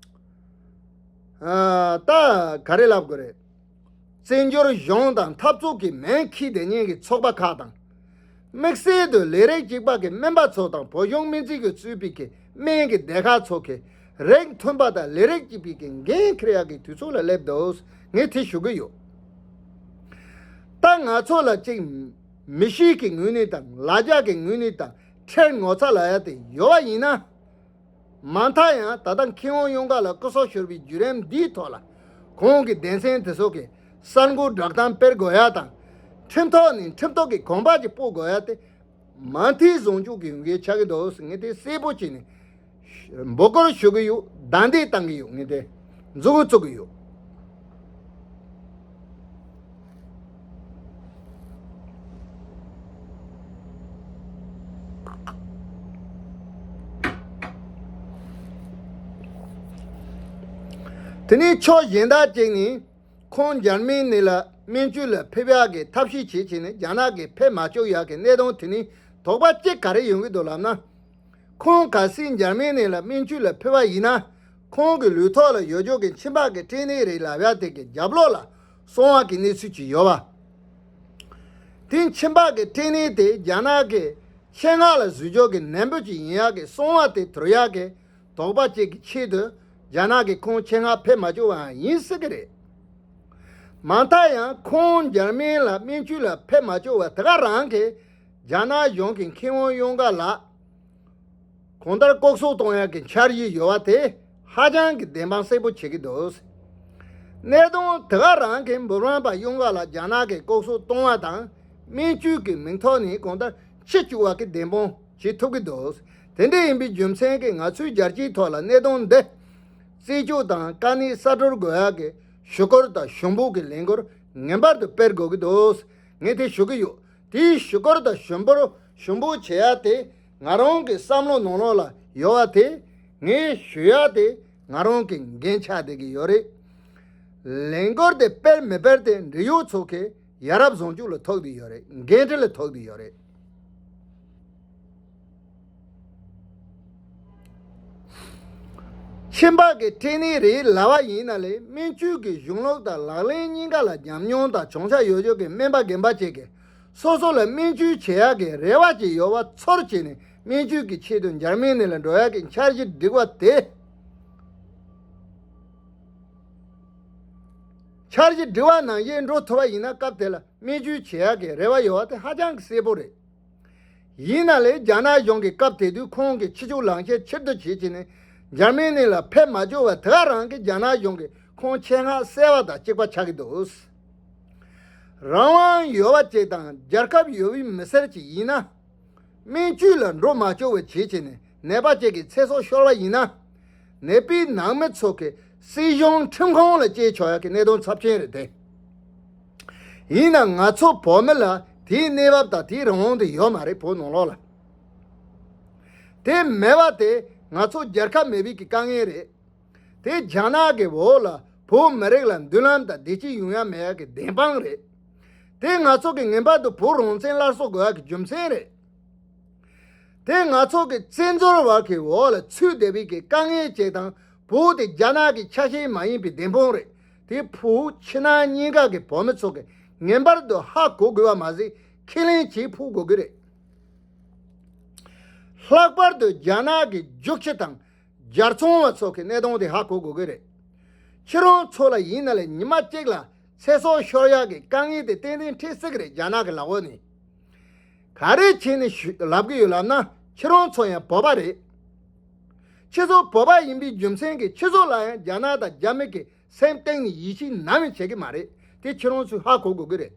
ཨ་ད་ག་རེ་ལབ་དགོས་རེད། བཙན་བྱོལ་གཞུང་དང་འཐབ་རྩོད་ཀྱི་མིང་འཁྱེར་བསྡད་མཁན་གྱི་ཚོགས་པ་ཁག་དང་། དམིགས་བསལ་དུ་ལས་རིགས་གཅིག་པ་གི་སྨན་པ་ཚོ་དང་བོད་གཞུང་སྨན་རྩིས་ཀྱིས་གཙོས་པའི་གི་སྨན་གྱི་སྡེ་ཁག་ཚོ་གི་རིགས་མཐུན་པ་དང་ལས་རིགས་གཅིག་པའི་གི་འགན་འཁྱེར་ཡག་གི་དུས་ཚོད་ལ་སླེབས་འདུག་ངས་དེ་ཞུ་གི་ཡོད། ད་ང་ཚོ་ལ་གཅིག་མི་གཤིས་ཀྱི་ངོས་ནས་དང་ལ་རྒྱ་གི་ངོས་ནས་དང་ཁྲེལ་ངོ་ཚ་ལབ་ཡག་དེ་ཡོད་པ་ཡིན་ན། མ་མཐའ་ཡང་ད་ལྟ་མཁས་དབང་གཡང་དཀར་ལགས་སྐུ་སྲོག་ཤོར་བའི་བརྒྱུད་རིམ་འདིའི་ཐོག་ལ་ཁོང་གི་སྡེ་ཚན་དེ་ཚོ་གིས་གསར་འགོད་བསྒྲགས་གཏམ་སྤེལ་དགོས་ཡག་དང་། ཁྲིམས་ཐོག་ནས་ཁྲིམས་ཐོག་གི་གོམ་པ་ཅིག་སྤོ་དགོས་ཡག་དེ་མ་མཐའི་ཟུང་འཇུག་གི་ཡོང་གི་ཆགས་ཀྱི་འདུག་ངས་དེ་གསལ་པོ་བྱས་ནས་འབོད་སྐུལ་ཞུ་གི་ཡོད། བརྡ་འདེད་བཏང་གི་ཡོད། ངས་དེ་མཛུབ་གུ་བཙུགས་ཀྱི་ཡོད། དེ་ནས་ཕྱོགས་གཞན་དག་ཅིག་ནས་ཁོང་འཇར་མན་ནི་ལ་སྨན་བཅོས་ལ་ཕེབས་ཡག་གི་ཐབས་ཤེས་བྱེད་བྱས་ནས་རྒྱ་ནག་གིས་ཕེབས་མ་བཅུག་ཡག་གི་གནད་དོན་དེ་ནི་དོགས་པ་གཅིག་ག་རེ་ཡོང་གི་འདུག་ལབ་ན། ཁོང་གལ་སྲིད་འཇར་མན་ནི་ལ་སྨན་བཅོས་ལ་ཕེབས་པ་ཡིན་ན། ཁོང་གི་ལུས་ཐོག་ལ་ཡོད་ཆོག་གི་མཆིན་པ་གི་སྐྲན་ནད་རེད་ལབ་ཡག་དེ་གི་རྒྱབ་ལོགས་ལ་གསང་བ་གི་གནས་ཚུལ་ཅིག་ཡོད་པ། དེ་མཆིན་པ་གི་སྐྲན་ནད་དེ་རྒྱ་ནག་གི་ཆེད་མངགས་ལ་བཟོས་ཆོག་གི་ནད་འབུ་ཅིག་ཡིན་ཡག་གི་གསང་བ་དེ་དོར་ཡག་གི་དོགས་པ་ཅིག་གི་ཆེད་དུ་རྒྱ་ནག་གིས་ཁོང་ཆེད་མངགས་ཕེབས་མ་བཅུག་པའང་ཡིན་སྲིད་གི་རེད། མ་མཐའ་ཡང་ཁོང་འཇར་མན་ལ་སྨན་བཅོས་ལ་ཕེབས་མ་བཅུག་པ་དེ་ག་རང་གི་རྒྱ་ནག་གཞུང་གི་མཁས་དབང་གཡང་དཀར་ལགས་གང་ལྟར་ལྐོག་གསོད་གཏོང་ཡག་གི་འཆར་གཞི་ཡོད་པ་དེ་ཧ་ཅང་གི་བདེན་དཔང་གསལ་པོ་བྱེད་ཀྱི་འདུག་གནད་དོན་དེ་ག་རང་གི་འབུམ་རམས་པ་གཡང་དཀར་ལགས་རྒྱ་ནག་གིས་ལྐོག་གསོད་གཏོང་བ་དང་སྨན་བཅོས་ཀྱི་མིང་ཐོག་ནས་གང་ལྟར་འཆི་བཅུག་པ་གི་བདེན་དཔང་བྱེད་ཐུབ་ཀྱི་འདུག་དེ་འདྲ་ཡིན་པའི་རྒྱུ་མཚན་གྱིས་ང་ཚོས་རྒྱལ་སྤྱིའི་ཐོག་ལ་གནད་དོན་འདི་རྩད་གཅོད་དང་དཀའ་གནད་གསར་སྒྲོལ་དགོས་ཡག་གི་ཞུ་སྐུལ་དང་ཞུ་འབོད་ཀྱི་ལས་འགུལ་ངེས་པར་དུ་སྤེལ་དགོས་ཀྱི་འདུག་ངས་དེ་ཞུ་གི་ཡོད། དེའི་ཞུ་སྐུལ་དང་ཞུ་འབོད་ཞུ་འབོད་བྱེད་ཡག་དེ་ང་རང་གི་བསམ་བློ་ནང་ལོགས་ལ་ཡོད་པ་དེ་ངས་ཞུ་ཡག་དེ་ང་རང་གི་འགན་ཆགས་བསྡད་ཀྱི་ཡོད་རེད། ལས་འགུལ་དེ་སྤེལ་མི་སྤེལ་དེ་འབྲེལ་ཡོད་ཚོ་གི་ཡ་རབས་ཟུང་འཇུག་ལ་ཐུག་བསྡད་ཡོད་རེད། འགན་འཁྲི་ལ་ཐུག་བསྡད་ཡོད་རེད། མཆིན་པ་གི་སྐྲན་ནད་རེད་ལབ་པ་ཡིན་ན་ལས་སྨན་བཅོས་ཀྱི་གཞུང་ལུགས་དང་ལག་ལེན་གཉིས་ཀ་ལ་ཉམས་མྱོང་དང་བྱང་ཆ་ཡོད་ཆོག་གི་སྨན་པ་རྒན་པ་བཅས་ཀྱིས་སོ་སོ་ལ་སྨན་བཅོས་བྱེད་ཡག་གི་རེ་བ་ཅིག་ཡོད་པ་ཚོར་བྱས་ནས་སྨན་བཅོས་ཀྱི་ཆེད་དུ་འཇར་མན་ནི་ལ་འགྲོ་ཡག་གི་འཆར་གཞི་སྒྲིག་པ་དེ། འཆར་གཞི་སྒྲིག་པ་ནང་བཞིན་འགྲོ་ཐུབ་པ་ཡིན་ན་སྐབས་དེ་ལ་སྨན་བཅོས་བྱེད་ཡག་གི་རེ་བ་ཡོད་པ་དེ་ཧ་ཅང་གི་གསལ་པོ་རེད། ཡིན་ན་ལས་རྒྱ་ནག་གཞུང་གིས་སྐབས་དེ་དུས་ཁོང་གི་ཕྱི་ཕྱོགས་ལངས་ཆེད་ཕྱིར་བསྡུ་བྱེད་བྱས་ནས་འཇར་མན་ནི་ལ་ཕེབས་མ་བཅུག་པ་དེ་ག་རང་གིས་རྒྱ་ནག་གཞུང་གིས་ཁོང་ཆེད་མངགས་བསད་པ་དང་གཅིག་པ་ཆགས་ཀྱི་འདུག་རང་དབང་ཡོད་པ་ཅིག་དང་རྒྱལ་ཁབ་ཡོད་པའི་མི་སེར་ཅིག་ཡིན་ན། སྨན་བཅོས་ལ་འགྲོ་མ་བཅུག་པ་བྱེད་བྱས་ནས་ནད་པ་ཅིག་གི་ཚེ་སྲོག་ཤོར་བ་ཡིན་ན། ནད་པའི་ནང་མི་ཚོ་གིས་སྲིད་གཞུང་ཁྲིམས་ཁང་ལ་སྐྱེལ་ཆོག་ཡག་གི་གནད་དོན་ཚབས་ཆེན་རེད་དེ། ཡིན་ན་ང་ཚོ་བོད་མི་ལ་དེའི་གནས་བབ་དང་དེའི་རང་དབང་དེ་ཡོད་མ་རེད། བོད་ནང་ལོགས་ལ། དེ་མེད་པ་དེ་ང་ཚོ་རྒྱལ་ཁབ་མེད་པའི་གི་དཀའ་ངལ་རེད། དེ་རྒྱ་ནག་གི་འོག་ལ་བོད་མི་རིགས་ལ་མདུན་ལམ་དང་བདེ་སྐྱིད་ཡོང་ཡ་མེད་ཡ་གི་བདེན་དཔང་རེད། དེ་ང་ཚོ་གི་ངེས་པར་དུ་བོད་རང་བཙན་སླར་གསོ་དགོས་ཡ་གི་རྒྱུ་མཚན་རེད། དེ་ང་ཚོ་གི་བཙན་འཛུལ་བར་གྱི་འོག་ལ་ཚུད་བསྡད་པའི་གི་དཀའ་ངལ་ཅིག་དང་བོད་དེ་རྒྱ་ནག་གི་ཆ་ཤས་མ་ཡིན་པའི་བདེན་དཔང་རེད། དེ་བོད་ཕྱི་ནང་གཉིས་ཀ་གི་བོད་མི་ཚོ་གི་ངེས་པར་དུ་ཧ་གོ་དགོས་པ་མ་ཟད་ཁས་ལེན་བྱེད་ཕོད་དགོས་ཀྱི་རེད། ལྷག་པར་དུ་རྒྱ་ནག་གི་རྒྱུག་ཁྱི་དང་། སྦྱར་ཚོང་བ་ཚོ་གི་གནད་དོན་དེ་ཧ་གོ་དགོས་ཀྱི་རེད། ཁྱེད་རང་ཚོ་ལ་ཡིན་ན་ལས་ཉི་མ་གཅིག་ལ་ཚེ་སྲོག་ཤོར་ཡག་གི་དཀའ་ངལ་དེ་ཏན་ཏན་འཕྲད་སྲིད་ཀྱི་རེད། རྒྱ་ནག་གི་ལག་འོག་ནས། ག་རེ་བྱས་ནས་ཞུ་ལབ་ཀྱི་ཡོད་ལབ་ན། ཁྱེད་རང་ཚོ་ཡང་བོད་པ་རེད། ཁྱེད་ཚོ་བོད་པ་ཡིན་པའི་རྒྱུ་མཚན་གྱིས་ཁྱེད་ཚོ་ལ་ཡང་རྒྱ་ནག་དང་རྒྱ་མི་གི་སེམས་གཏིང་ནས་ཡིད་ཆེས་ནམ་ཡང་བྱེད་ཀྱི་མ་རེད། དེ་ཁྱེད་རང་ཚོས་ཧ་གོ་དགོས་ཀྱི་རེད།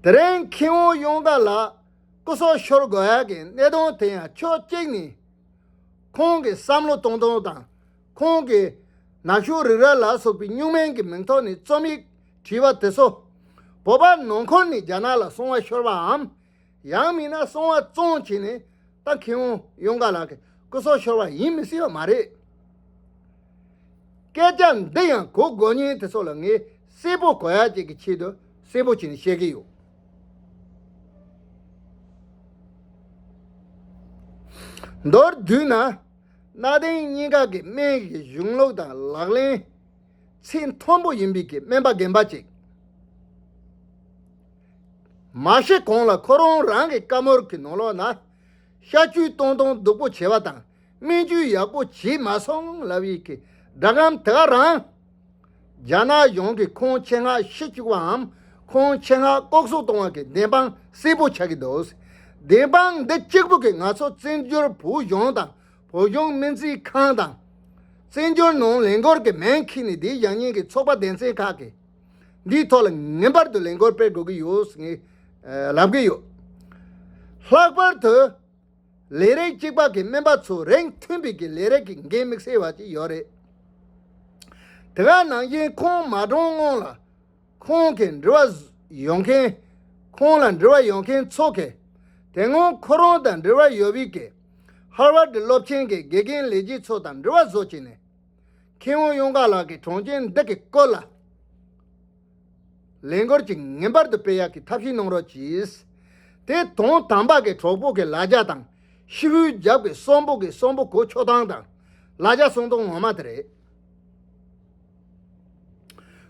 དེ་རིང་མཁས་དབང་གཡང་དཀར་ལགས་སྐུ་སྲོག་ཤོར་དགོས་ཡག་གི་གནད་དོན་དེ་ཡང་ཕྱོགས་གཅིག་ནས་ཁོང་གི་བསམ་བློ་གཏོང་སྟངས་དང་། ཁོང་གི་ནག་ཕྱོགས་རིགས་ར་ལ་སོགས་པའི་སྨྱུག་མིང་གི་མིང་ཐོག་ནས་རྩོམ་ཡིག་བྲིས་པ་དེ་ཚོ། བོད་པ་ནང་ཁུལ་ནས་རྒྱ་ནག་ལ་གསང་བ་ཤོར་བའམ། ཡང་མིན་ན་གསང་བ་བཙོང་བྱས་ནས་ད་མཁས་དབང་གཡང་དཀར་ལགས་ཀྱི་སྐུ་སྲོག་ཤོར་བ་ཡིན་མི་སྲིད་པ་མ་རེད། སྐད་ཆ་འདི་ཡང་གོ་དགོས་མཁན་དེ་ཚོ་ལ་ངས་གསལ་པོ་གོ་ཡག་ཅིག་གི་ཆེད་དུ་གསལ་པོ་བྱས་ནས་བཤད་ཀྱི་ཡོད། མདོར་བསྡུས་ན། གནའ་དེང་གཉིས་ཀ་གི་སྨན་གྱི་གཞུང་ལུགས་དང་ལག་ལེན་ཚད་མཐོན་པོ་ཡིན་པའི་གི་སྨན་པ་རྒན་པ་ཅིག་མ་ཤི་གོང་ལ་ཁོ་རང་རང་གི་བཀའ་མོལ་གྱི་ནང་ལོགས་ན། ཤ་བཅུད་གཏོང་སྟངས་སྡུག་པོ་བྱེད་པ་དང་སྨན་བཅོས་ཡག་པོ་བྱས་མ་སོང་ལབ་ཡིག་གི་སྒྲ་སྒམ་དེ་ག་རང་། རྒྱ་ནག་གཞུང་གིས་ཁོང་ཆེད་མངགས་ཤི་བཅུག་པའམ་ཁོང་ཆེད་མངགས་ལྐོག་གསོད་གཏོང་བ་གི་བདེན་དཔང་གསལ་པོ་ཆགས་ཀྱི་འདུག་བདེན་དཔང་འདི་གཅིག་པུ་གིས་ང་ཚོ་བཙན་བྱོལ་བོད་གཞུང་དང་བོད་གཞུང་སྨན་རྩིས་ཁང་དང་། བཙན་བྱོལ་ནང་ལས་འགུལ་གྱི་མིང་ཁྱེར་ནས་དེ་བཞག་མཁན་གྱི་ཚོགས་པ་སྡེ་ཚན་ཁག་གིས་འདིའི་ཐོག་ལ་ངེས་པར་དུ་ལས་འགུལ་སྤེལ་དགོས་ཀྱི་ཡོད་ཟེར་ངས་ལབ་ཀྱི་ཡོད། ལྷག་པར་དུ། ལས་རིགས་གཅིག་པ་གི་སྨན་པ་ཚོ་རིགས་མཐུན་པའི་གི་ལས་རིགས་ཀྱི་འགན་དམིགས་བསལ་བ་ཅིག་ཡོད་རེད། དེ་ག་ནང་བཞིན་ཁོང་མ་གྲོངས་སྔོན་ལ་ཁོང་གི་འབྲེལ་བ་ཡོད་མཁན། ཁོང་ལ་འབྲེལ་བ་ཡོད་མཁན་ཚོ་གིས་དེ་སྔོན་ཁོ་རང་དང་འབྲེལ་བ་ཡོད་པའི་གི་ཧར་ཝར་ཌི་སློབ་ཆེན་གྱི་དགེ་རྒན་ལས་བྱེད་ཚོ་དང་འབྲེལ་བ་བཟོ་བྱས་ནས། མཁས་དབང་གཡང་དཀར་ལགས་ཀྱི་གྲོངས་རྐྱེན་འདི་གི་སྐོར་ལ་ལས་འགུལ་གྱི་ངེས་པར་དུ་སྤེལ་ཡག་གི་ཐབས་ཤེས་གནང་རོགས་གྱིས། དེ་དོན་དམ་པ་གི་གྲོགས་པོ་གི་ལ་རྒྱ་དང་ཤི་བོའི་རྒྱབ་ཀྱི་གསོན་པོ་གི་གསོན་པོ་གོ་ཆོད་སྟངས་དང་ལ་རྒྱ་གསུང་སྟངས་ངོ་མ་དེ་རེད།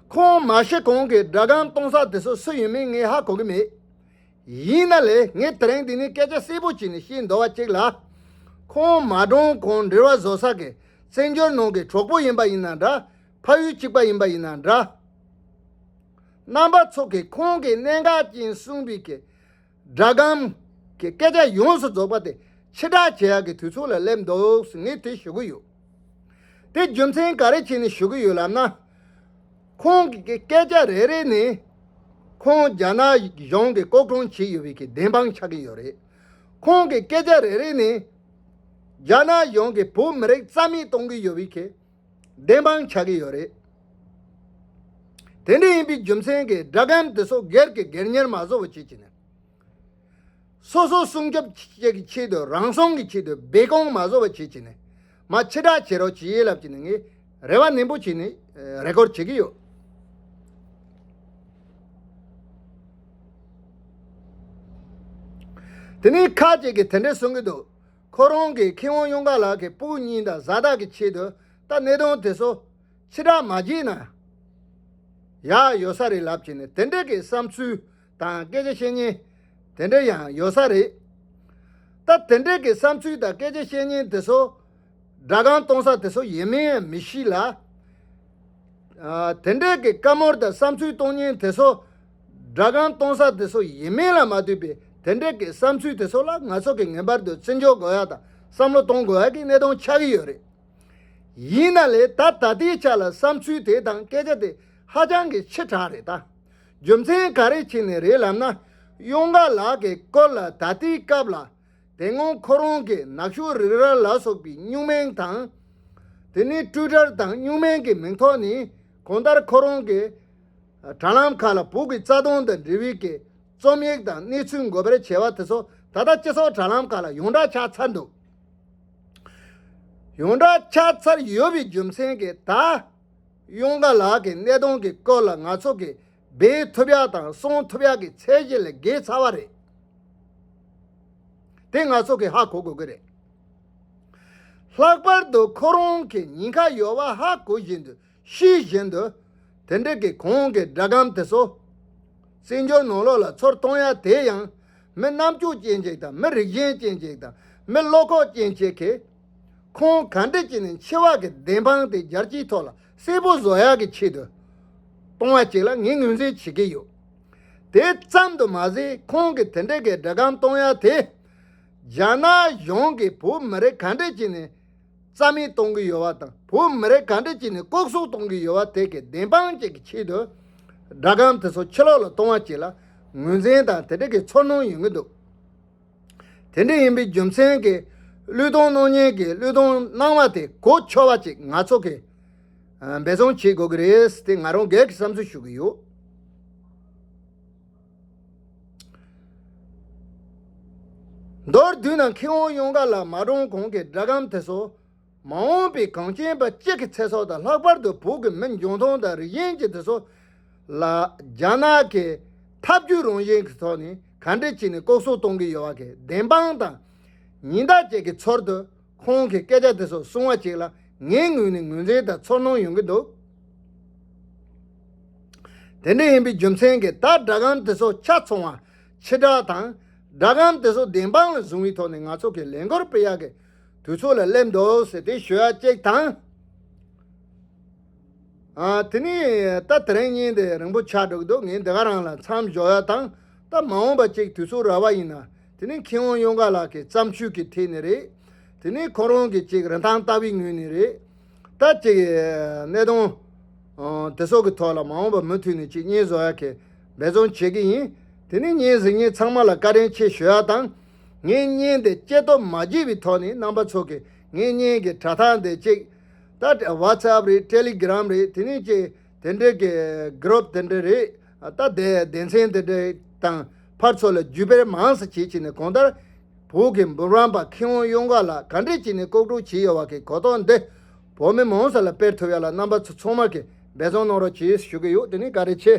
ཁོང་མ་ཤི་གོང་གི་སྒྲ་སྒམ་གཏོང་ས་དེ་ཚོ་སུ་ཡིན་མིན་ངས་ཧ་གོ་གི་མེད། ཡིན་ན་ལས་ངས་དེ་རིང་འདི་ནས་སྐད་ཆ་གསལ་པོ་བྱས་ནས་བཤད་འདོད་པ་གཅིག་ལ། ཁོང་མ་གྲོངས་གོང་འབྲེལ་བ་བཟོ་ས་གི་བཙན་བྱོལ་ནང་གི་གྲོགས་པོ་ཡིན་པ་ཡིན་ན་འདྲ། ཕ་ཡུལ་གཅིག་པ་ཡིན་པ་ཡིན་ན་འདྲ། རྣམ་པ་ཚོ་གིས་ཁོང་གི་གནད་འགག་ཅན་གསུངས་པའི་གི་སྒྲ་སྒམ་གི་སྐད་ཆ་ཡོངས་སུ་རྫོགས་པ་དེ་ཕྱིར་བསྒྲགས་བྱེད་ཡག་གི་དུས་ཚོད་ལ་སླེབས་འདུག་ངས་དེ་ཞུ་གི་ཡོད། དེ་རྒྱུ་མཚན་ག་རེ་བྱས་ནས་ཞུ་གི་ཡོད་ལབ་ན། ཁོང་གི་སྐད་ཆ་རེ་རེ་ནས་ཁོང་རྒྱ་ནག་གཞུང་གིས་ལྐོག་གྲོངས་བྱས་ཡོད་པའི་གི་བདེན་དཔང་ཆགས་ཀྱི་ཡོད་རེད། ཁོང་གི་སྐད་ཆ་རེ་རེ་ནས་རྒྱ་ནག་གཞུང་གིས་བོད་མི་རིགས་རྩ་མེད་གཏོང་གི་ཡོད་པའི་གི་བདེན་དཔང་ཆགས་ཀྱི་ཡོད་རེད། དེ་འདྲ་ཡིན་པའི་རྒྱུ་མཚན་གྱིས་སྒྲ་སྒམ་དེ་ཚོ་སྒེར་གྱི་སྒེར་གཉེར་མ་བཟོ་བ་བྱེད་ཀྱི་ནས། སོ་སོ་སྲུང་སྐྱོབ་བྱེད་ཀྱི་ཆེད་དུ་རང་སྲུང་གི་ཆེད་དུ་སྦས་སྐུང་མ་བཟོ་བ་བྱེད་ཀྱི་ནས། མ་ཕྱིར་བསྒྲགས་བྱེད་རོགས་བྱེད་ལབ་ཀྱི་ནས་ངས་རེ་བ་ནན་པོ་བྱས་ནས་རེ་སྐུལ་བྱེད་ཀྱི་ཡོད། དེ་ནས་ཁ་ཅིག་གིས་དེ་འདྲ་གསུང་གི་འདུག་ཁོ་རང་གིས་མཁས་དབང་གཡང་དཀར་ལགས་ཀྱི་སྤུ་གུ་གཉིས་དང་བཟའ་ཟླ་གི་ཆེད་དུ་ད་གནད་དོན་དེ་ཚོ་ཕྱིར་བསྒྲགས་མ་བྱས་ན་ཡག་ཡོད་ས་རེད་ལབ་བྱས་ནས་དེ་འདྲ་གི་བསམ་ཚུལ་དང་སྐད་ཆ་བཤད་མཁན་དེ་འདྲ་ཡང་ཡོད་ས་རེད། ད་དེ་འདྲ་གི་བསམ་ཚུལ་དང་སྐད་ཆ་བཤད་མཁན་དེ་ཚོ་སྒྲ་སྒམ་གཏོང་ས་དེ་ཚོ་ཡིན་མིན་ཡང་མི་ཤེས་ལ། ཨ། དེ་འདྲའི་གི་བཀའ་མོལ་དང་བསམ་ཚུལ་གཏོང་མཁན་དེ་ཚོ་སྒྲ་སྒམ་གཏོང་ས་དེ་ཚོ་ཡིན་མིན་ལ་མ་ལྟོས་པའི་དེ་འདྲའི་གི་བསམ་ཚུལ་དེ་ཚོ་ལ་ང་ཚོ་གི་ངེས་པར་དུ་བརྩི་འཇོག་དགོས་ཡ་དང་བསམ་བློ་གཏོང་དགོས་ཡ་གི་གནད་དོན་ཆགས་ཀྱི་ཡོད་རེད། ཡིན་ན་ལས་ད་ད་ལྟའི་ཆ་ལ་བསམ་ཚུལ་དེ་དང་སྐད་ཆ་དེ་ཧ་ཅང་གི་ཕྱི་དྲགས་རེད་ད། རྒྱུ་མཚན་ག་རེ་བྱས་ནས་རེད་ལབ་ན། གཡང་དཀར་ལགས་ཀྱི་སྐོར་ལ་ད་ལྟའི་སྐབས་ལ། དེ་སྔོན་ཁོ་རང་གིས་ནག་ཕྱོགས་རིགས་ར་ལ་སོགས་པའི་སྨྱུག་མིང་དང་། དེ་ནས་ཊུའི་ཊར་དང་སྨྱུག་མིང་གི་མིང་ཐོག་ནས་གང་ལྟར་ཁོ་རང་གིས་དྲ་ལམ་ཁག་ལ་བོད་ཀྱི་རྩ་དོན་དང་འབྲེལ་བའི་གི་རྩོམ་ཡིག་དང་གནས་ཚུལ་འགོད་པར་བྱས་པ་དེ་ཚོ་ད་ལྟ་སྤྱི་ཚོགས་དྲ་ལམ་ཁག་ལ་ཡོངས་གྲགས་ཆགས་ཚར་འདུག་ཡོངས་གྲགས་ཆགས་ཚར་ཡོད་པའི་རྒྱུ་མཚན་གྱིས་ད་གཡང་དཀར་ལགས་ཀྱི་གནད་དོན་གྱི་སྐོར་ལ་ང་ཚོ་གིས་འབད་ཐུབ་ཡག་དང་གསུང་ཐུབ་ཡག་གི་ཚད་གཞི་ལས་བརྒལ་ཚར་བ་རེད། དེ་ང་ཚོ་གིས་ཧ་གོ་དགོས་ཀྱི་རེད། ལྷག་པར་དུ་ཁོ་རང་གི་ཉེན་ཁ་ཡོད་པ་ཧ་གོ་བཞིན་དུ་ཤེས་བཞིན་དུ་དེ་འདྲ་གི་གོང་གི་སྒྲ་སྒམ་དེ་ཚོ་བཙན་བྱོལ་ནང་ལོགས་ལ་ཚུར་གཏོང་ཡ་དེ་ཡང་ མི་རྣམ་དཔྱོད་ཅན་ཅིག་དང་མི་རིག་གཞུང་ཅན་ཅིག་དང་མི་བློ་ཁོག་ཅན་ཅིག་གིས། ཁོང་ག་འདྲ་བྱས་ནས་འཆི་བ་གི་བདེན་དཔང་དེ་རྒྱལ་སྤྱིའི་ཐོག་ལ་གསལ་པོ་བཟོ་ཡག་གི་ཆེད་དུ་གཏོང་བ་ཅིག་ལ་ངས་ངོས་འཛིན་བྱེད་ཀྱི་ཡོད། དེ་ཙམ་དུ་མ་ཟད་ཁོང་གིས་དེ་འདྲ་གི་སྒྲ་སྒམ་གཏོང་ཡག་དེ་རྒྱ་ནག་གཞུང་གིས་བོད་མི་རིགས་ག་འདྲ་བྱས་ནས་རྩ་མེད་གཏོང་གི་ཡོད་པ་དང་བོད་མི་རིགས་ག་འདྲ་བྱས་ནས་ལྐོག་གསོད་གཏོང་གི་ཡོད་པ་དེ་གི་བདེན་དཔང་ཅིག་གི་ཆེད་དུ་སྒྲ་སྒམ་དེ་ཚོ་ཕྱི་ལོགས་ལ་གཏོང་བ་ཅིག་ལ་ངོས་འཛིན་དང་དེ་འདྲ་གི་ཚོར་སྣང་ཡོང་གི་འདུག་དེ་འདྲ་ཡིན་པའི་རྒྱུ་མཚན་གྱིས་བློས་གཏོང་གནང་མཁན་གྱིས་བློས་གཏོང་གནང་བ་དེ་གོ་ཆོད་པ་ཅིག་ང་ཚོ་གིས་འབད་བརྩོན་བྱེད་དགོས་ཀྱི་རེད། དེ་ང་རང་སྒེར་གྱི་བསམ་ཚུལ་ཞུ་གི་ཡོད། མདོར་བསྡུས་ན་མཁས་དབང་གཡང་དཀར་ལགས་མ་གྲོངས་གོང་གི་སྒྲ་སྒམ་དེ་ཚོ་མ་འོངས་པའི་གངས་ཅན་པ་སྤྱི་གི་ཚེ་སྲོག་དང་ལྷག་པར་དུ་བོད་ཀྱི་མི་འཇོན་ཐང་དང་རིག་གཞུང་གི་དེ་ཚོ་ལ་རྒྱ་ནག་གི་ཐབས་ཇུས་རང་བཞིན་གྱི་ཐོག་ནས་ག་འདྲ་བྱས་ནས་ལྐོག་གསོད་གཏོང་གི་ཡོད་པ་གི་བདེན་དཔང་དང་ཉེན་བརྡ་བཅས་ཀྱི་ཚུལ་དུ་ཁོང་གི་སྐད་ཆ་དེ་ཚོ་གསུང་བ་ཅིག་ལ་ངའི་ངོས་ནས་ངོས་འཛིན་དང་ཚོར་སྣང་ཡོང་གི་འདུག་དེ་འདྲ་ཡིན་པའི་རྒྱུ་མཚན་གྱིས་ད་སྒྲ་སྒམ་དེ་ཚོ་ཆ་ཚང་བ་ཕྱི་བསྒྲགས་དང་སྒྲ་སྒམ་དེ་ཚོ་བདེན་དཔང་ལ་བཟུང་བའི་ཐོག་ནས་ང་ཚོ་གི་ལས་འགུལ་སྤེལ་ཡག་གི་དུས་ཚོད་ལ་སླེབས་འདུག་ཟེར་དེ་ཞུ་ཡག་གཅིག་དང་། ཨ། དེ་ནས་ད་དེ་རིང་བརྙན་དེ་རིང་པོ་ཆགས་འགྲོ་གི་འདུག་ངས་འདི་ག་རང་ལ་མཚམས་འཇོག་ཡག་དང་། ད་མ་འོངས་པ་ཅིག་དུས་ཚོད་རག་པ་ཡིན་ན། དེ་ནས་མཁས་དབང་གཡང་དཀར་ལགས་ཀྱི་བརྩམས་ཆོས་ཀྱི་ཐད་ནས་རེད། དེ་ནས་ཁོ་རང་གི་ཅིག་རིན་ཐང་ལྟ་བའི་ངོས་ནས་རེད། ད་ཅིག་གནད་དོན་ཨ་དེ་ཚོ་གི་ཐོག་ལ་མ་འོངས་པ་མུ་མཐུད་ནས་ཅིག་བརྙན་བཟོ་ཡག་གི་འབད་བརྩོན་བྱེད་ཀྱི་ཡིན། དེ་ནས་བརྙན་གཟིགས་མཁན་ཚང་མ་ལ་བཀའ་དྲིན་ཆེ་ཞུ་ཡག་དང་། ངའི་བརྙན་དེ་སྐྱེ་སྟོབས་མ་བརྗེད་པའི་ཐོག་ནས་རྣམ་པ་ཚོ་གིས་ངའི་བརྙན་གྱི་དྲ་ཐག་འདི་ཅིག་ད་WhatsApp་རེད། Telegram་རེད། དེ་ནས་ཅིག་དེ་འདྲའི་གི་group་དེ་འདྲ་རེད། ད་དེ་སྡེ་ཚན་དེ་འདྲ་དང་ཕར་ཚུར་ལ་བརྒྱུད་སྤེལ་མང་ཙམ་བྱེད་ཅིག་ནས་གང་ལྟར་བོད་ཀྱི་འབུམ་རམས་པ་མཁས་དབང་གཡང་དཀར་ལགས་ག་འདྲས་ཅིག་ནས་ལྐོག་གྲུབ་བྱས་ཡོད་པ་གི་གོ་རྟོགས་འདི་བོད་མི་མང་ཙམ་ལ་སྤེལ་ཐུབ་ཡག་ལ་རྣམ་པ་ཚོ་ཚང་མ་གིས་འབད་བརྩོན་གནང་རོགས་གྱིས་ཞུ་གི་ཡོད། དེ་ནས་བཀའ་དྲིན་ཆེ།